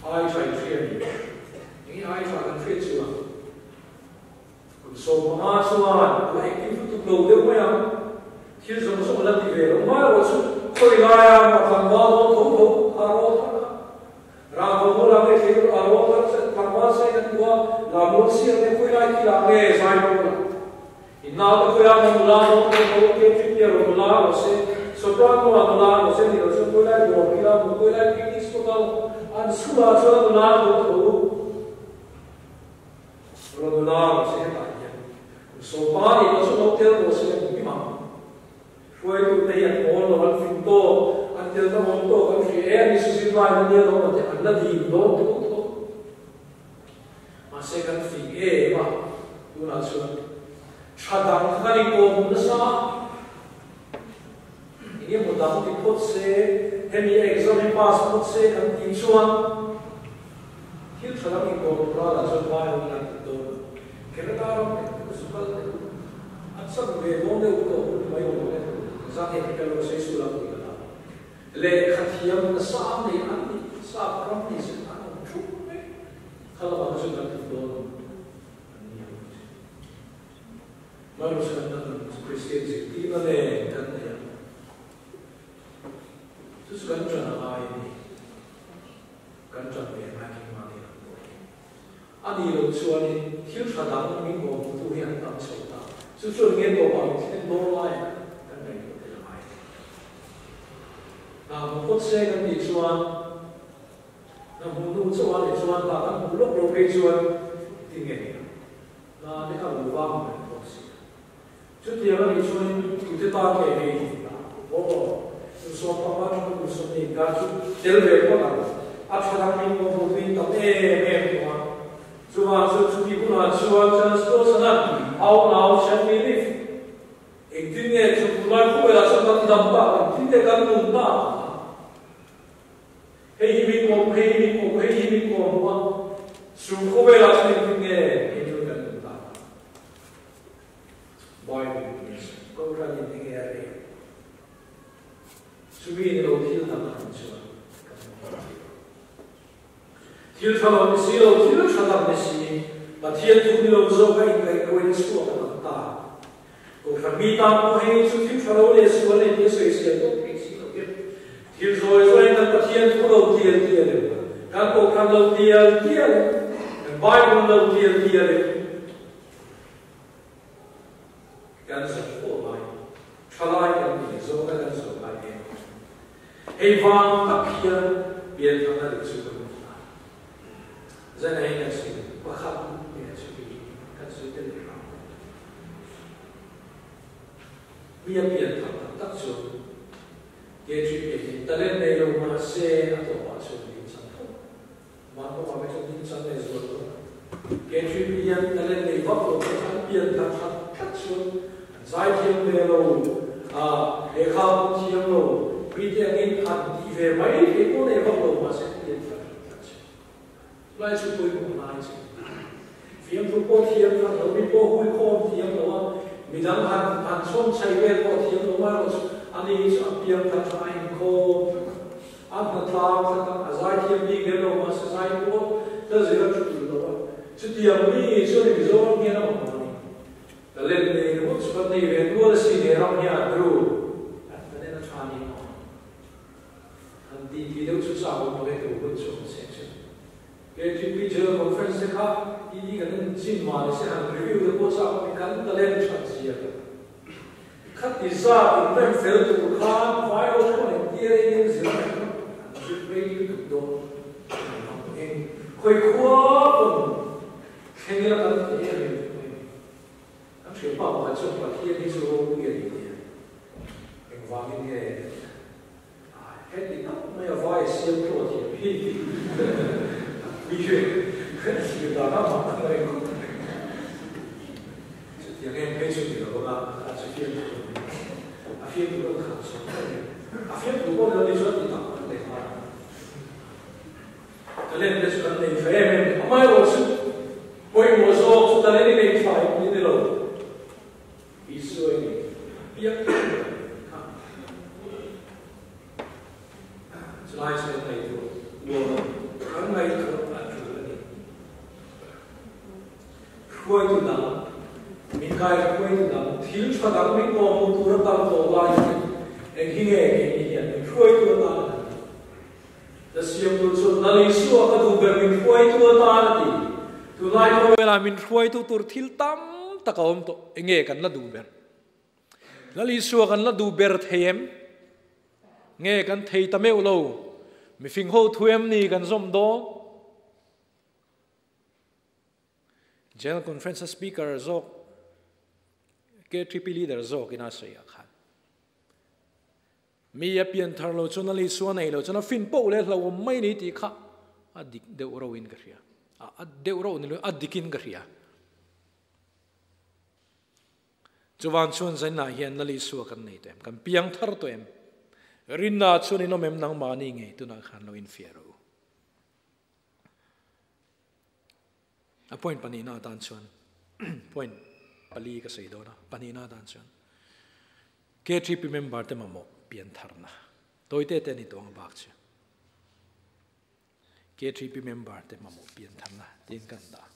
Ai tha in hria ni. Enge ai tha kan hriat chuan? Kum 15 chuan a la engkim lutuk lo deuh mai ang. Thil zawng zawng a la ti ve lo mai erawh chu khawi laia mah tlangval dawn tho tho a rawl thar a. Rangva mual ah nge thei a rawl thar che tlangval sai kan duh a, la mual siam nge khawi lai thil ah nge zai mual ah. In naute khawi ah nge nula dawn tho tho ke trip rawh nula rawh se, soprano ah nula rawh se ni lo chuan khawi lai dawr kil ah maw khawi lai picnic spot ah maw an chhungah chuan nula tho tho. Ronula rawh se hetah hian kum 15 nih loh chu lo tel rawh se an him ang. Hruaitute hi an awl lo, an fing tawk, an tel na awm tawk an hria e, an isuzi lai na nia lo te an la dim dawn tho tho. Mahse kan fing em a, tunah chuan tha dang kha kan inkawm nasa. Enge maw dang ti phawt se, hemi exam hi pass phawt se kan tih chuan thil tha lam inkawm ral ah chuan vai ho hian an ti dawn lo. Kerala ram leh Portugal te chu an chan ve dawn deuh tawh hun mai awm ang e. Zan hi ka lo sawi sual ang tih ka hlau. Lehkha thiam nasa nei an nih sap ram ni se an awm thup mai. Kha lamah kha chuan kan tluk dawn lo. An ni ang chu. Malsawmna nun chu Kristian zirtirna nen kan nei a, chu chu kan ṭan a ngai a ni. Kan ṭan ve a ngai keimah nen ang pawh hi. A nih loh chuanin thil ṭha dang min kawhhmuhtu hi an tam chho ta. Chu chuan nge tawpah min thlen dawn lai kan ngaihtuah tel a ngai a ni. Hna hmu phawt se kan tih chuan hna hmuh hnu chauh a nih chuan hna kan hmuh lawk loh phei chuan tinge ni ang? Hna te kha lo vang mai bawk si a. Chutiang a nih chuanin tute ta nge hei hi ta? Aw, kum 15 atanga kum 20 inkar chu tel ve phawt ang. A tha dang min pawh hmuh tui tam em em tawh a. Chuvang chu chuti hunah chuan Charles Colson-a'n How now shall we live? Engtin nge chu tunlai khawvelah chuan kan dam tak, engtin nge kan nun tak? Hei hi min kawm, hei hi min kawm, hei hi min kawm hmu a, chu khawvelah chuan engtin nge engtin kan nun tak ang? Bible in Kohhran in enge a rel? Chumi ni lo thil dang a nih chuan kan hmu thei lo. Thil tha lo ni si lo, thil tha tak ni si, Pathian thu ni lo zawk a inkaihhruaina chhuak a tam ta. Kohhran mi tan pawh hei chu thil tha lo leh sual leh tia sawisel tawp thei si lo hian thil zawi zawiin kan Pathian thu lo tial tial em, kan Kohhran lo tial tial em, kan Bible lo tial tial em, kan zawh fo lai, tha lai kan ni, zawhna kan zawh lai em. Hei vang tak hian pianthangna dik chu kan hmu ta. Zaina hi kan sawi pakhat nge chu hi kan sawi tel leh ram. Mi a pian thar tak tak chuan KGP hi talent nei lo mah se a tawpah chuan ding chang tho. Van kawngah phei chuan ding chang leh zual lo. KGP hian talent nei vak lo pawh kha an pian thar that tlat chuan an zai thiam ve lo, lehkha pawh thiam lo, mite angin an ti ve mai thei pawh nei vak lo mahse pian thar tlat che. Chulai chu pawimawh lai che. Fiamthu pawh thiam kha lo mi pawh hui khawm thiam lo a, midang han han chhawm chhai vel pawh thiam lo mai erawh chu ani hi chu a piang thar tha a inkhawm tlat a, a hna tlang tlat a, a zai thiam bik lem lo mahse zai pawh hla zir a thut lo a, chutiang mi chu ani Mizoram hian a mamawh a ni. Talent nei ringawt chu kan nei ve nual a si ne ram hian ru an kan en a tha ni maw? Han ti ti deuh chu chak awm lo e tu hun chu awm seng chu. KTP General Conference te kha i kan en chin mah ni se han review te pawh chak awm i kan talent that zia ka khati zat in rem fel tur khan vai ho pawh engtir a in zir reng an zir rei lutuk dawn eng khawi khua pawn Thleng ila kan thei em em mai. Kan hriatpa pakhat chuan Pathian hi chu ropui a ni tih a engvangin nge heti tak mai a vai a siam thlawh thiam hi tih a pui ve a thlir dan a mah ang reng khawp mai. Chutiang em phei chu ni lo bawk a, a chu fiamthu a ni. A fiamthu kan kham chawp mai a ni. A fiamthu pawh ni lo ni chuan ti tak tak leh nghal. Talent te chu kan nei tha em em, amaherawh chu pawimawh zawk chu talent i nei tha em ni ni lo, Isua i nei piak piak mai kha. Chulai chu kan ngaihtuah nuam a, kan ngaihtuah a tul a ni. Hruaitu dang, min kai hruaitu dang, thil tha dang min kawhhmuh tur a tam tawh lai hian eng hi nge keini hian min hruaitu atan a ni. Ka siamtu chuan Lal Isua ka duh ber min hruaitu atan a ti. Tunlai khawvelah min hruaitu tur thil tam tak a awm tawh. Enge kan la duh ber? Lal Isua kan la duh ber thei em? Nge kan thei ta meuh lo? Mifing ho thu em ni kan zawm dawn? General Conference a speaker zawk KTP leader zawk ina sawi ah khan Mi a pian thar lo chuan a Isua nei lo chuan a fin poh leh hlauhawm mai ni tih kha a dik deuh rauhin ka hria. A deuh rauh ni lo, a dikin ka hria. Chuvan chuan zainah hian Lal Isua kan nei tawh em? Kan piang thar tawh em? Rinna chuan in awm em nangmahni ngei tunah khan lo infiah rawh u. A point pahnihna atan chuan point pali ka sawi dawn a, pahnihna atan chuan KTP member te mamawh pian tharna tawite te a ni tawh ang bak chu. KTP member te mamawh pian tharna tiin kan dah.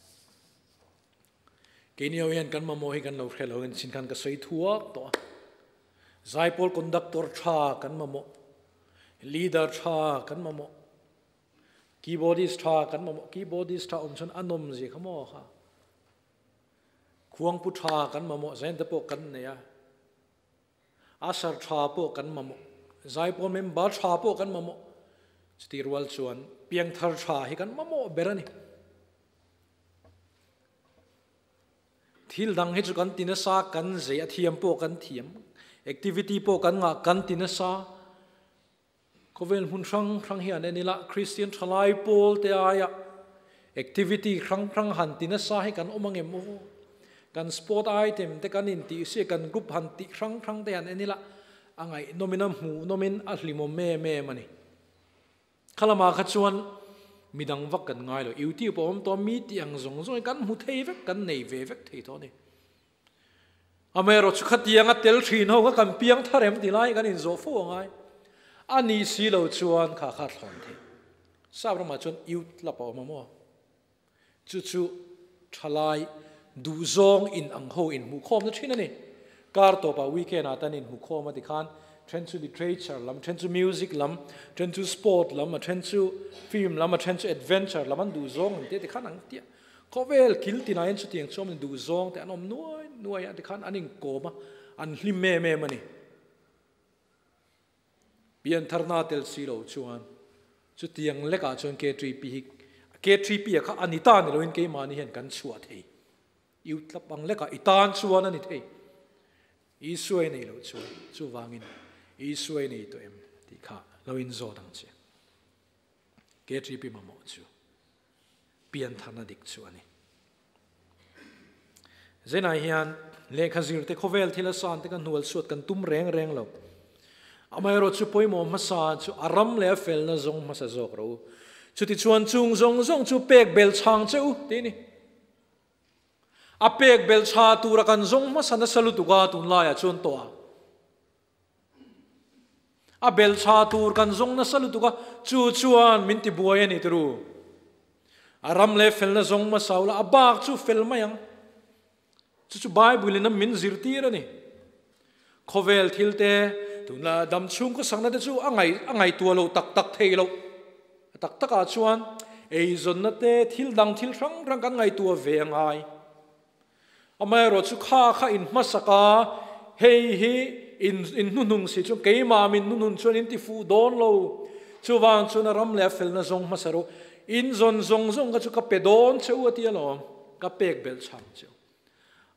Keini ho hian kan mamawh hi kan lo hre lo in chin khan ka sawi thuak tawh a. Zaipawl conductor tha kan mamawh, leader tha kan mamawh, Keyboardist tha kan mamawh, keyboardist tha awm chuan a nawm zia kha maw kha. Khuangpu tha kan mamawh, zainte pawh kan nei a. Usher tha pawh kan mamawh, zaipawl member tha pawh kan mamawh. Chuti rual chuan piangthar tha hi kan mamawh ber a ni. Thil dang hi chu kan ti nasa, kan zei a thiam pawh kan thiam, activity pawh kan ngah kan ti nasa. Khawvel hmun hrang hrang hian en ila Kristian thalai pawl te aia activity hrang hrang han ti nasa hi kan awm angem aw? Kan sport item te kan intih si kan group han tih hrang hrang te han en ila a ngaihnawmin a hmuhnawmin a hlimawm em em a ni. Kha lamah kha chuan midang vak kan ngai lo, YouTube a awm tawh a mi tih ang zawng zawng hi kan hmu thei vek, kan nei ve vek thei tawh a ni. Amaherawh chu khatianga tel thin ho kha kan piang thar em ti lai kan inzawh fo a ngai. A nih si lo chuan kha kha thlawn thei. Sap ramah chuan youth club a awm a maw? Chu chu thalai duhzawng in ang ho inhmuhkhawmna thin a ni. Kar tawpah weekend ah tan inhmuhkhawm a tikhan then chu literature lam, then chu music lam, then chu sport lam, a then chu film lam, a then chu adventure lam an duhzawng ang te tikhan ang tia. Khawvel kil tinah hian chutiang chuan duh zawng te an awm nuai nuai a, tikhan an inkawm a, an hlim em em a ni. Piantharna tel si lo chuan chutiang lekah chuan K3P hi K3P a kha a ni ta ni loin keimahni hian kan chhuah thei. Iu tlap ang lekah i tan chuan a ni thei. Isua i nei loh chuan chuvangin Isua i nei tawh em tih kha lo inzawt ang che. KTP mamawh chu piantharna dik chu a ni. Zenah hian lehkha zirte khawvel thil a san te kan hnual suat kan tum reng reng lo. Amaherawhchu pawimawh hmasa chu a ram leh a felna zawng hmasa zawk ro u. Chutichuan chung zawng zawng chu pek bel chhang che u tih a ni. A pek bel chha tura kan zawng hmasa nasa lutuk a tunlaiah chuan tawh a. A bel chha tur kan zawng nasa lutuk a, chu chuan min ti buai a ni turu. A ram leh felna zawng hmasa ula a bak chu fel mai ang. Chu chu Bible in a min zirtir a ni. Khawvel thil te, tunla dam chhung khawsakna te chu a ngaih a ngaihtuah lo tak tak thei lo. A tak takah chuan eizawnna te, thil dang thil hrang hrang kan ngaihtuah ve a ngai. Amaherawh chu kha kha in hmasak a, hei hi in in hnuhnung si chu keimah min hnuhnun chuan in ti fuh dawn lo. Chuvang chuan a ram leh a felna zawng hmasa rawh. In zawn zawng zawng kha chu ka pe dawn che u a ti alawm. Ka pek belh chhang cheu.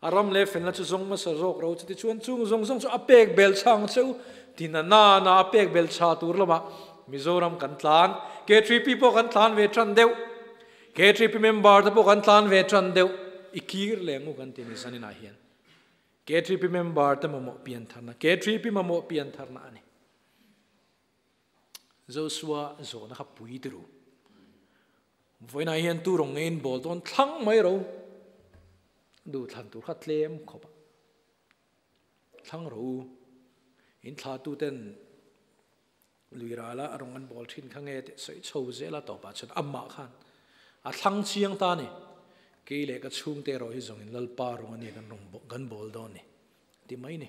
A ram leh felna chu zawng hmasa zawk ro chuti chuan chung zawng zawng chu a pek belh chhang cheu. Tina nana a pek belh chha tur lamah Mizoram kan tlan. K3P pawh kan tlan ve tan deuh. K3P member te pawh kan tlan ve tan deuh. I kir leh ngu kan ti ni zaninah hian. K3P member te mamawh pian tharna, K3P mamawh pian tharna a ni. Joshua zawhna kha pui ti ru. Vawiinah hian tu rawng ngeiin bawl dawn thlang mai ro. Duh thlan tur kha tlem khawp a. Thlang ro u. In thla tu ten lui rala a rawng an bawl thin kha nge tih sawi chho zel a tawpah chuan amah khan a thlang chiang ta ni. Kei leh ka chhungte erawh hi zawngin Lalpa rawng a ni kan rawng kan bawl dawn ni ti mai ni.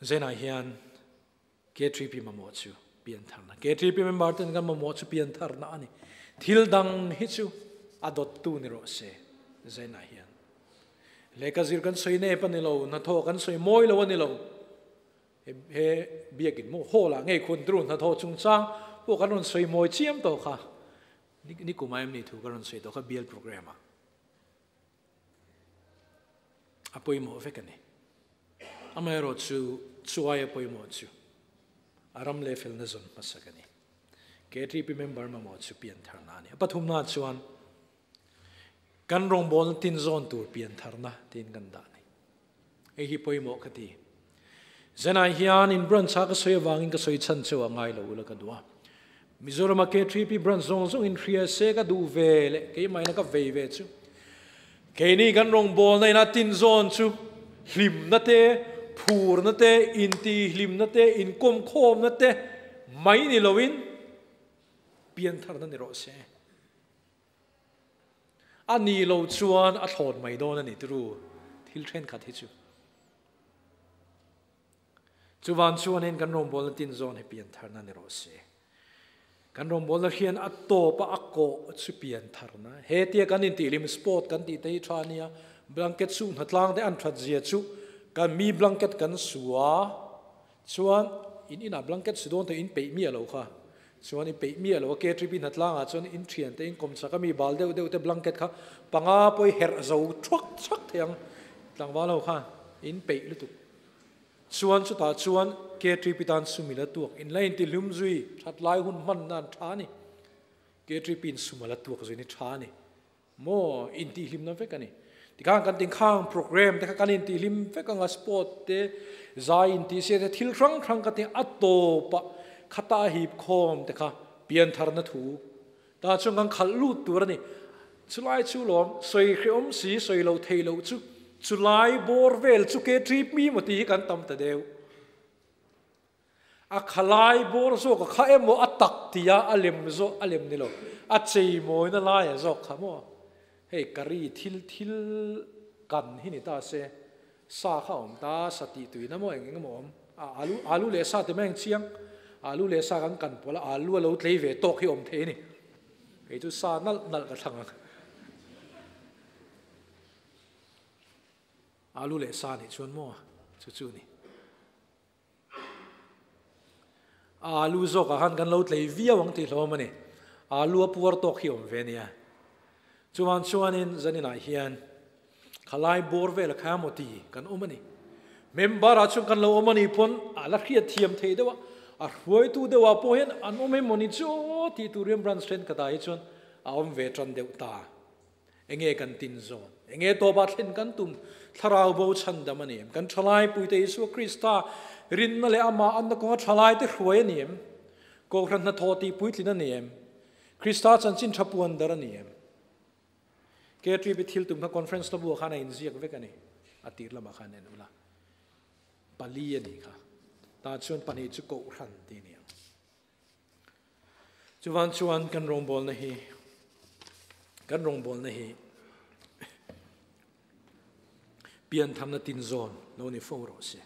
Zenah hian K3P mamawh chu piantharna. K3P member ten kan mamawh chu piantharna a ni. Thil dang hi chu a dawttu ni rawh se Zenah hian. Lehkha zir kan sawi nep a ni lo, hnathawh kan sawi mawi lo a ni lo. He biakin maw hall ah ngei khuan turu hnathawh chungchang pawh kan rawn sawi mawi chiam tawh kha. Ni kum ah em ni thu ka rawn sawi tawh kha bial program ah. A pawimawh vek a ni. Amaherawh chu chuai a pawimawh chu a ram leh felna zawn hmasak a ni. KTP member mamawh chu piantharna a ni. A pathumna chuan kan rawngbawlna tin zawn tur piantharna tiin kan dah a ni. Hei hi pawimawh ka ti. Zanah hian in branch a ka sawi avangin ka sawi chhan cheu a ngai lo ula ka duh a. Mizorama K3P branch zawng zawng in hria se ka duh ve leh keimah ina ka vei ve chu. Keini kan rawngbawlna ina tin zawn chu hlimna te, phurna te, intihhlimna te, inkawmkhawmna te mai ni loin piantharna ni rawh se. A ni lo chuan a thlawt mai dawn a ni turu thil thenkhat hi chu. Chuvan chuanin kan rawngbawlna tin zawn hi piantharna ni rawh se. Kan rawngbawlna hian a tawpa a kawh chu piantharna. He tia kan intihlim sport kan tih te hi tha nia, blanket suh hnatlang te an that zia chu kan mi blanket kan su a, chuan in inah blanket su dawn te in peih miah lo kha. Chuan i peih miah lo a, KTP hnatlang ah chuan in thian te in kawm chak a mi bal deuh deuh te blanket kha panga pawh i herh zo thuak thuak thei ang tlangval ho khan in peih lutuk. Chuan chutah chuan KTP tan sum ila tuak in la inti hlum zui that lai hun hman nan tha a ni. KTP in sum ala tuak zui ni tha a ni. Maw intihhlimna vek a ni. Tikhan kan tinkhang program te kha kan intihhlim vek anga sport te zai intihsiak te thil hrang hrang ka ti a tawp a khata a hip khawm te kha piantharna thu ta chuan kan khalh lut tur a ni. Chulai chu lawm sawi hrehawm si sawi lo thei loh chu chulai bawr vel chu ke trip mi maw tih hi kan tam ta deuh. A khalai bawr zawk a kha emaw a tak tia a lem zawk a lem ni lo a chei mawina laia zawk kha maw hei curry thil thil kan hi ni ta se sa kha awm ta sa tih tuina maw eng eng emaw awm a alu alu leh sa ti mai ang chiang alu leh sa kan kan pawlh a alu a lo tlei ve tawk hi awm thei a ni kei chu sa nalh nalh ka thlang ang alu leh sa nih chuan maw chu chu ni. Alu zawkah khan kan lo tlei viau ang tih hlawm a ni. Alu a puar tawk hi awm ve nia. Chuan chuanin zaninah hian khalai bawr vel a kha maw ti kan awm a ni. Member ah chuan kan lo awm a nih pawn a la hriat thiam thei deuh a, a hruaitu deuh ah pawh hian an awm em maw ni chu tih tur hian branch thenkhatah hi chuan a awm ve tan deuh ta. Enge kan tin zawn? Enge tawpa thlen kan tum? Thlarau bo chhandam a ni em? Kan thalai puite Isua Krista rinna leh amah anna kawnga thalaite hruai a ni em? Kohhran hnathawh tih puitlin a ni em? Krista chanchin tha puan dar a ni em? KTP thil tum kha conference na buah khan a inziak vek a ni. A tir lamah khan en ula. Pali a nih kha. Tah chuan pahnih chu kohhran tih a ni ang. Chuvan chuan kan rawngbawlna hi kan rawngbawlna hi pianthamna tinzawn lo ni fo rawh se.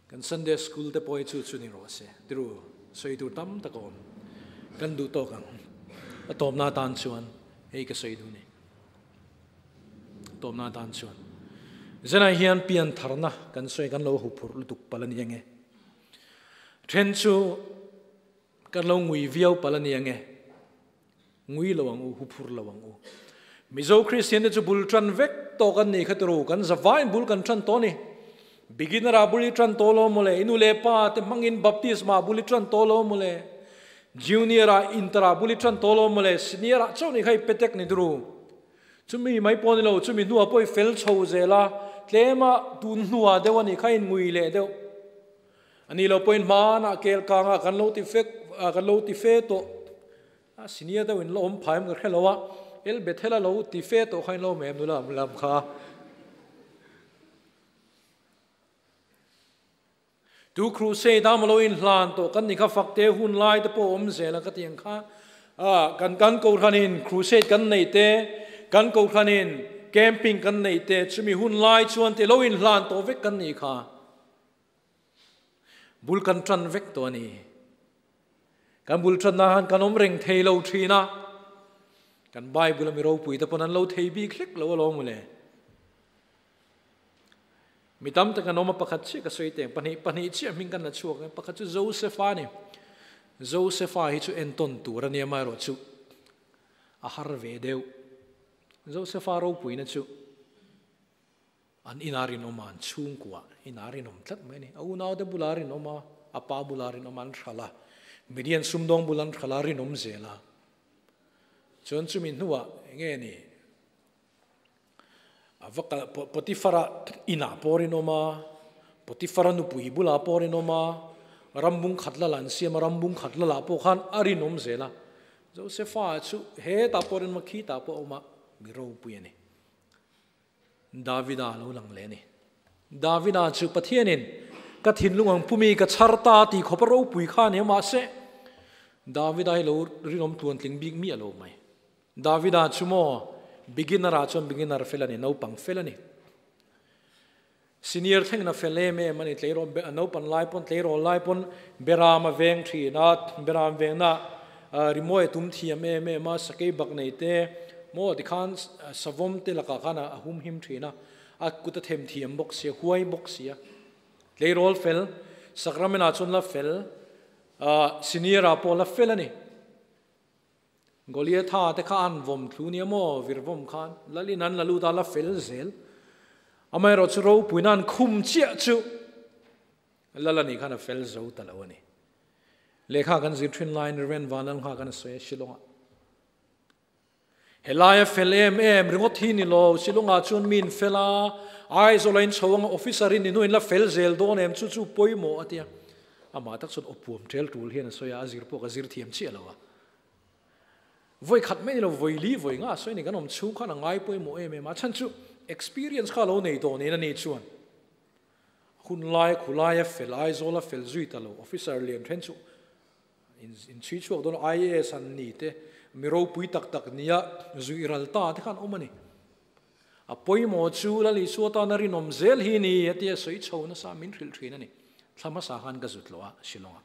Kan Sunday School te pawh hi chu chu ni rawh se. Tiru, sawi tur tam tak a awm. Kan duh tawk ang. A tawpna atan chuan hei ka sawi duh ni. A tawpna atan chuan Zenai hian pian tharna kan sawi kan lo huphurh lutuk palh a ni ange. Then chu kan lo ngui viau palh a ni ange. Ngui lo ang u, huphur lo ang u. Mizo Kristian te chu bul tan vek tawh kan nih kha turu, kan zavain bul kan tan tawh a ni. Beginner ah bul i tan tawh lo mawle, i nu leh pa te hmangin baptisma bul i tan tawh lo mawle, junior ah inter ah bul i tan tawh lo mawle, senior ah chauh nih kha i petek ni turu. Chumi mai pawh ni lo, chumi hnuah pawh i fel chho zel a, tlema tun hnuah deuh a nih kha in ngui leh deuh. A ni lo pawhin hmanah kel kangah kan lo ti fek, kan lo ti fe tawh. A senior deuh in la awm phai em ka hre lo a, El Bethel a lo ti fe tawh kha in lo awm em nula lam kha. Tu crusade a lo in hlan tawh kan ni kha fakte hun lai te pawh awm zel a ka ti ang kha. A kan kan kohhran in crusade kan nei te, kan kohhran in camping kan nei te, chumi hun lai chuan te lo in hlan tawh vek kan ni kha. Bul kan tan vek tawh a ni. Kan bul tanna han kan awm reng thei lo thin a, kan Bible a mi ropui te pawn an lo thei bik hlek lo alawm mawle. Mi tam tak an awm a, pakhat chiah ka sawi teng, pahnih pahnih chiah hming kan la chhuak ang, pakhat chu Josepha a ni. Josepha hi chu entawn tur a nia amaherawhchu a har ve deuh. Josepha ropuina chu An inah rinawm a, an chhungkuah inah rinawm tlat mai a ni. A unaute bulah rinawm a, a pa bulah rinawm a, an hral a. Midian sumdawng bula an hral a, rinawm zel a. Chuan chumi hnuah eng nge ni? A va kal Potifara inah pawh rinawm a, Potifara nupui bulah pawh rinawm a, rambung khat lala an siam a, rambung khat lala pawh khan a rinawm zel a. Josefa chu hetah pawh rinawm a, khitah pawh a awm a, mi ropui a ni. Davida lo lang leh a ni. Davida chu Pathianin ka thinlung ang pumi ka chhar ta tih khawpa ropui kha a ni a, mahse Davida hi lo rinawm tluantling bik miah lo mai. Davida chu maw beginner ah chuan beginner fel a ni, naupang fel a ni. Senior thlengin a fel em em a ni, tleirawl naupan lai pawn tleirawl lai pawn Beram a veng thin a, Beram vengna rimawi a tum thiam em em a, sakei bak nei te maw tikhan savawm te lakah khan a hum him thin a, a kut a them thiam bawk sia, huai bawk sia. Tleirawl fel, Sacrament-ah chuan la fel, senior ah pawh la fel a ni. Goliatha te kha an vawm thlu nia maw, vir vawm khan Lalin an la lut a, la fel zel. Amaherawh chu ropuina an khum chiah chu Lal anih khan a fel zo ta lo a ni. Lehkha kan zir thin laiin Rev. Vanlalngha kan a sawi a Shillongah. Helaia fel em em ringawt hi ni lo, Shillongah chuan mi in fel a, Aizawl a in chho anga officer in ni hnuin la fel zel dawn em chu chu pawimawh a tia. Amah tak chuan awpuam tel tul hian a sawi a, a zir pawh ka zir thiam chiah lo a. Vawi khat mai ni lo, vawi li vawi nga sawi ni kan awm chhung khan a ngai pawimawh em em a, chhan chu experience kha lo nei tawh nen a ni chuan hun lai khulai a fel Aizawl a fel zui ta lo, officer lian then chu in chhui chhuak dawn IAS an ni te, mi ropui tak tak nia zui ral ta te khan awm a ni. A pawimawh chu Lal Isua tana rinawm zel hi ni a tia sawi chho nasa min hrilh thin a ni. Thla hmasa khan ka zut lo a, Shillong-ah.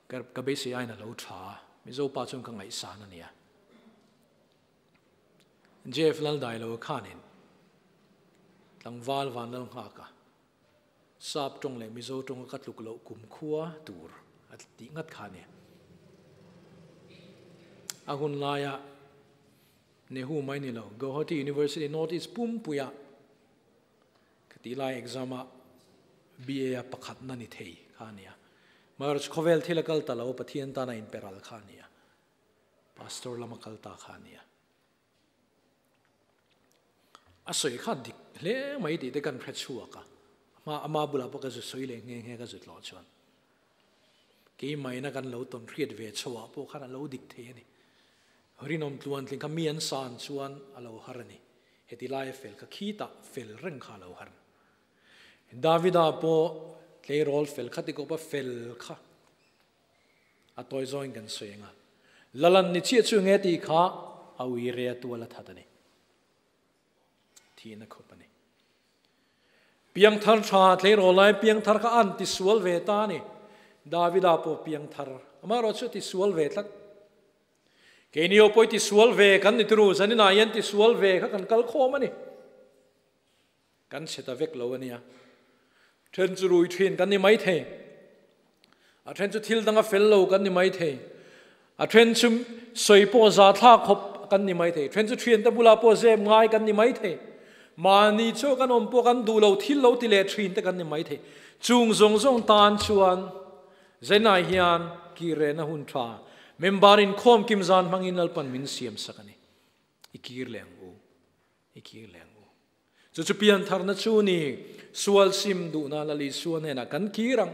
Ka beisei aiin a lo tha a, Mizo pa chuan ka ngaihsan a nia. JF Laldailo khanin tlangval van lal nghak a, Sap tawng leh Mizo tawnga ka tluk loh kum khua tur a tih ngat kha a ni. A hun laia Nehu mai ni lo, Guwahati University North East pumpuia ka tih lai exam ah BA a pakhatna ni thei kha a nia. March khawvel thil a kal ta lo, Pathian tan a inpe ral kha a nia. Pastor lama kal ta kha nia. A sawi kha dik hle mai tih te kan hre chhuak a. Ama ama bulah pawh ka zu sawi leh nghe nghe ka zu tlawh chuan. Keimaina kan lo tawn hriat ve chhoah pawh khan a lo dik thei a ni. Rinawm tluantling kha mi an san chuan a lo har a ni. Heti laia fel kha khitah fel reng kha a lo har. Davida pawh tleirawl fel kha tikawpa fel kha a tawi zawngin kan sawi ang a. Lalan ni chiah chu nge tih kha a ui re a tual a that a ni. Thihna khawp a ni. Piangthar tha tleirawl lai piangthar kha an tisual ve ta a ni. Davida pawh piangthar amaherawh chu a tisual ve tlat. Keini ho pawh i tisual ve kan ni turu zaninah hian tisual ve kha kan kal khawm a ni. Kan chhe ta vek lo a nia. Then chu rui thin kan ni mai thei. A then chu thil danga fel lo kan ni mai thei. A then chu sawi pawh za thlak khawp kan ni mai thei. Then chu thiante bulah pawh zep ngai kan ni mai thei. Mahni chu kan awm pawh kan duh lo thil lo ti leh thin te kan ni mai thei. Chung zawng zawng tan chuan Zainai hian kirehna hun tha member inkhawm kim zan hmangin Lalpan min siam sak a ni. I kir leh ang u. I kir leh ang u. Chu chu piantharna chu ni, sual sim duhna Lal Isua hnenah kan kir ang.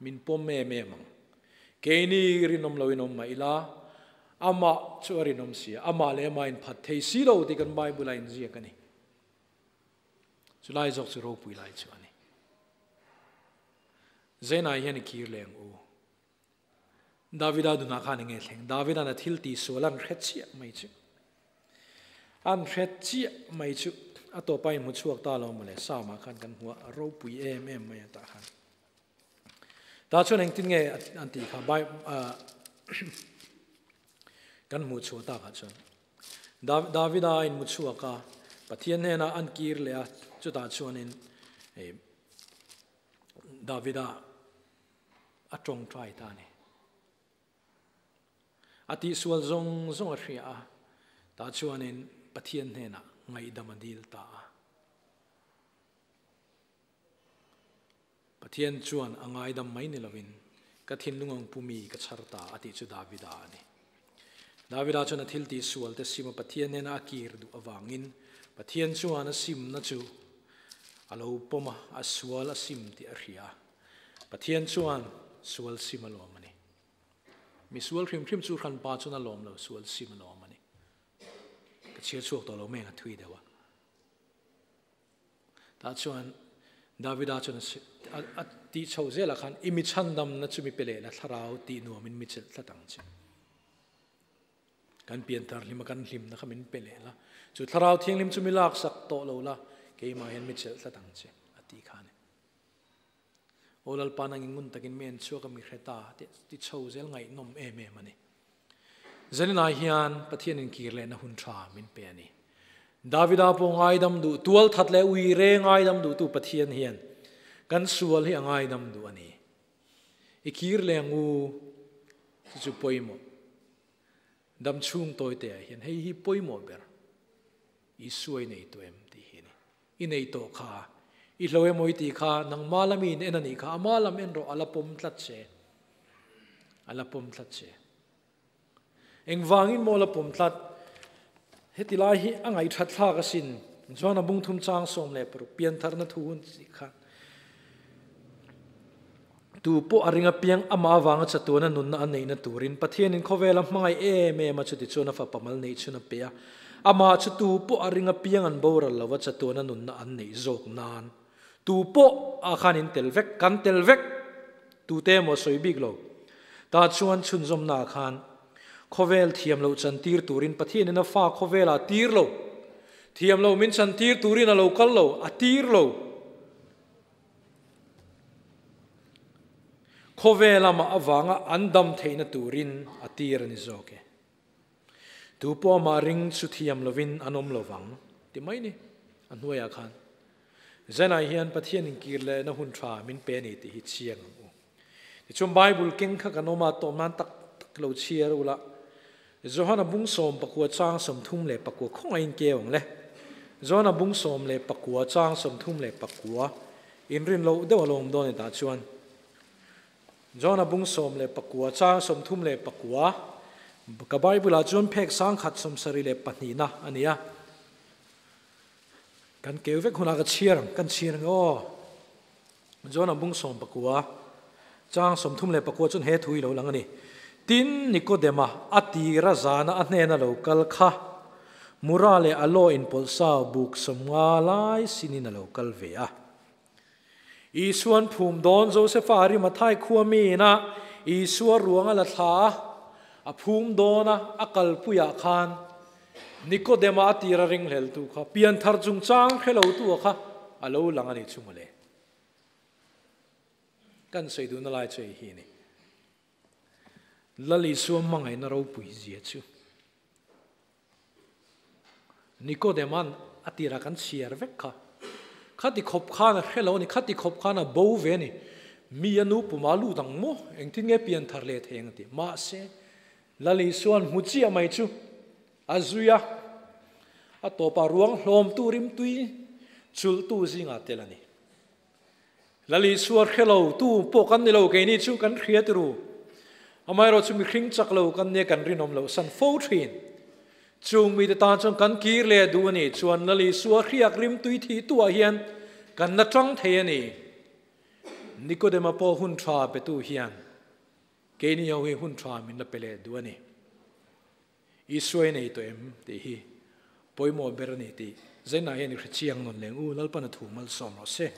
Min pawm em em ang. Keini rinawm loin awm mah ila, amah chu a rinawm si a, amah leh amah inphat thei si lo tih kan Bible a inziak a ni. Chu lai zawk chu ropui lai chu a ni. Zainai hian i kir leh ang u. Davida dunah khan enge thleng? Davida'n a thil tih sual an hre chiah mai chu. An hre chiah mai chu a tawpa inhmu chhuak ta lo mawle Sama khan kan hmu a ropui em em mai a tah khan. Ta chuan engtin nge an tih kha bai kan hmuh chhuah takah chuan Davida inhmu chhuak a Pathian hnenah an kir leh a chutah chuanin Davida a tawngtai ta a ni. A tihsual zawng zawng a hria a, tah chuanin Pathian hnenah ngaihdam a dil ta a. Pathian chuan a ngaidam mai ni lovin, Ka thinlung ang pumi ka chhar ta a tih chu Davida a ni. Davida chuan a thil tihsual te sim a Pathian hnena a kir duh avangin Pathian chuan a simna chu a lo pawm a, a sual a sim tih a hria a. Pathian chuan sual sim a lawm a ni. Mi sual hrim hrim chu hranpa chuan a lawm lo, sual sim a lawm a ni. Ka chhiar chhuak tawh lo mai ang a thui deuh a. Tah chuan Davida chuan a tih chho zelah khan i mi chhandamna chu mi pe leh la thlarau tih nuamin mi chelh tlat ang che. Kan pianthar hlima kan hlimna kha min pe leh la, chu thlarau thianghlim chu mi laksak tawh lo la, keimah hian mi chelh tlat ang che a tih kha a ni. Aw Lalpa nangin ngun takin mi en chhuak a mi hre ta tih ti chho zel ngaihnawm em em a ni. Zaninah hian Pathian inkir lehna hun tha min pe a ni. Davida pawh ngaidam duh, tual that leh ui re ngaidam duhtu Pathian hian kan sual hi a ngaidam duh a ni. I kir leh ang u, chu chu pawimawh. Dam chhung tawi te ah hian hei hi pawimawh ber. Isua i nei tawh em tih hi a ni. I nei tawh kha, i hlo emaw i tih kha, nangma lam i in en a nih kha, ama lam en rawh, a la pawm tlat che. A la pawm tlat che. Engvangin maw la pawm tlat? Heti lai hi a ngaihthat thlak asin. Chuan a bung thum chang 16 piantharna thu hun tih kha. Tu pawh a ring apiang amah avanga chatuana nunna a neihna turin Pathianin khawvela hmangaih em em a chuti chuan a fapa mal neih chhun a pe a. Amah chu tu pawh a ring apiang an boral lova chatuana nunna an neih zawk nan. Tu pawh ah khan in tel vek, kan tel vek! Tute emaw sawi bik lo. Tah chuan chhunzawmna ah khan khawvel thiam loh chantir turin Pathianin a fa khawvelah a tir lo. Thiam loh min chantir turin a lo kal lo, a tir lo. Khawvel amah avanga an dam theihna turin a tir a ni zawk e. Tu pawh amah ring chu thiam lovin an awm lovang ti mai ni a hnuaiah khan. Zanah hian Pathian inkir lehna hun tha min pe a ni tih hi chiang ang u. Tichuan Bible keng kha kan awm a, tawm nan tak tak lo chhiar ula. Johana bung 19 chang 34 khawngaih in keu ang le. Johana bung 19 chang 34 inrin loh deuh a lawm dawn e tah chuan. Johana bung 19 chang 34. Ka Bible ah chuan phek 172na a ni a. Kan keu vek hunah ka chhiar ang, kan chhiar ang aw. John-a bung 19, chang 39 chuan he thu hi lo lang a ni. Tin, Nikodema a tira zana a hnena lo kal kha Mura leh Aloe inpawlh sau buk 50 lai sinin a lo kal ve a. Isuan phum dawn Josefa Arimathai khua miina Isua ruang a la thla a, a phum dawn a, a kalpuiah khan Nikodema a tira ringhleltu kha pianthar chungchang hrelotu a kha a lo lang a ni chu mawle. Kan sawi duhna lai chu hei hi a ni. Lal Isua hmangaihna ropui zia chu. Nikodema'n a tirah kan chhiar vek kha. Khati khawp khan a hre lo a ni, khati khawp khan a bo ve a ni. Mi a nu puma lut ang maw? Engtin nge pian thar leh thei ang a ti. Mahse, Lal Isua'n hmu chiah mai chu a zui a, a tawpah ruang hlawmtu rimtui chulhtu zingah tel a ni. Lal Isua hre lo tu pawh kan ni lo, keini chu kan hria ti ru. Amaherawh chu mihring chak lo kan nia kan rinawm loh san fo thin. Chung mite tan chuan kan kir leh duh a ni chuan Lal Isua hriak rimtui thih tuah hian kan la tang thei a ni. Nikodema pawh hun tha petu hian keini ho hi hun tha min la pe leh duh a ni. Isua i nei tawh em tih hi pawimawh ber a ni tih Zainah hian i hre chiang nawn leng u, Lalpan a thu malsawm rawh se.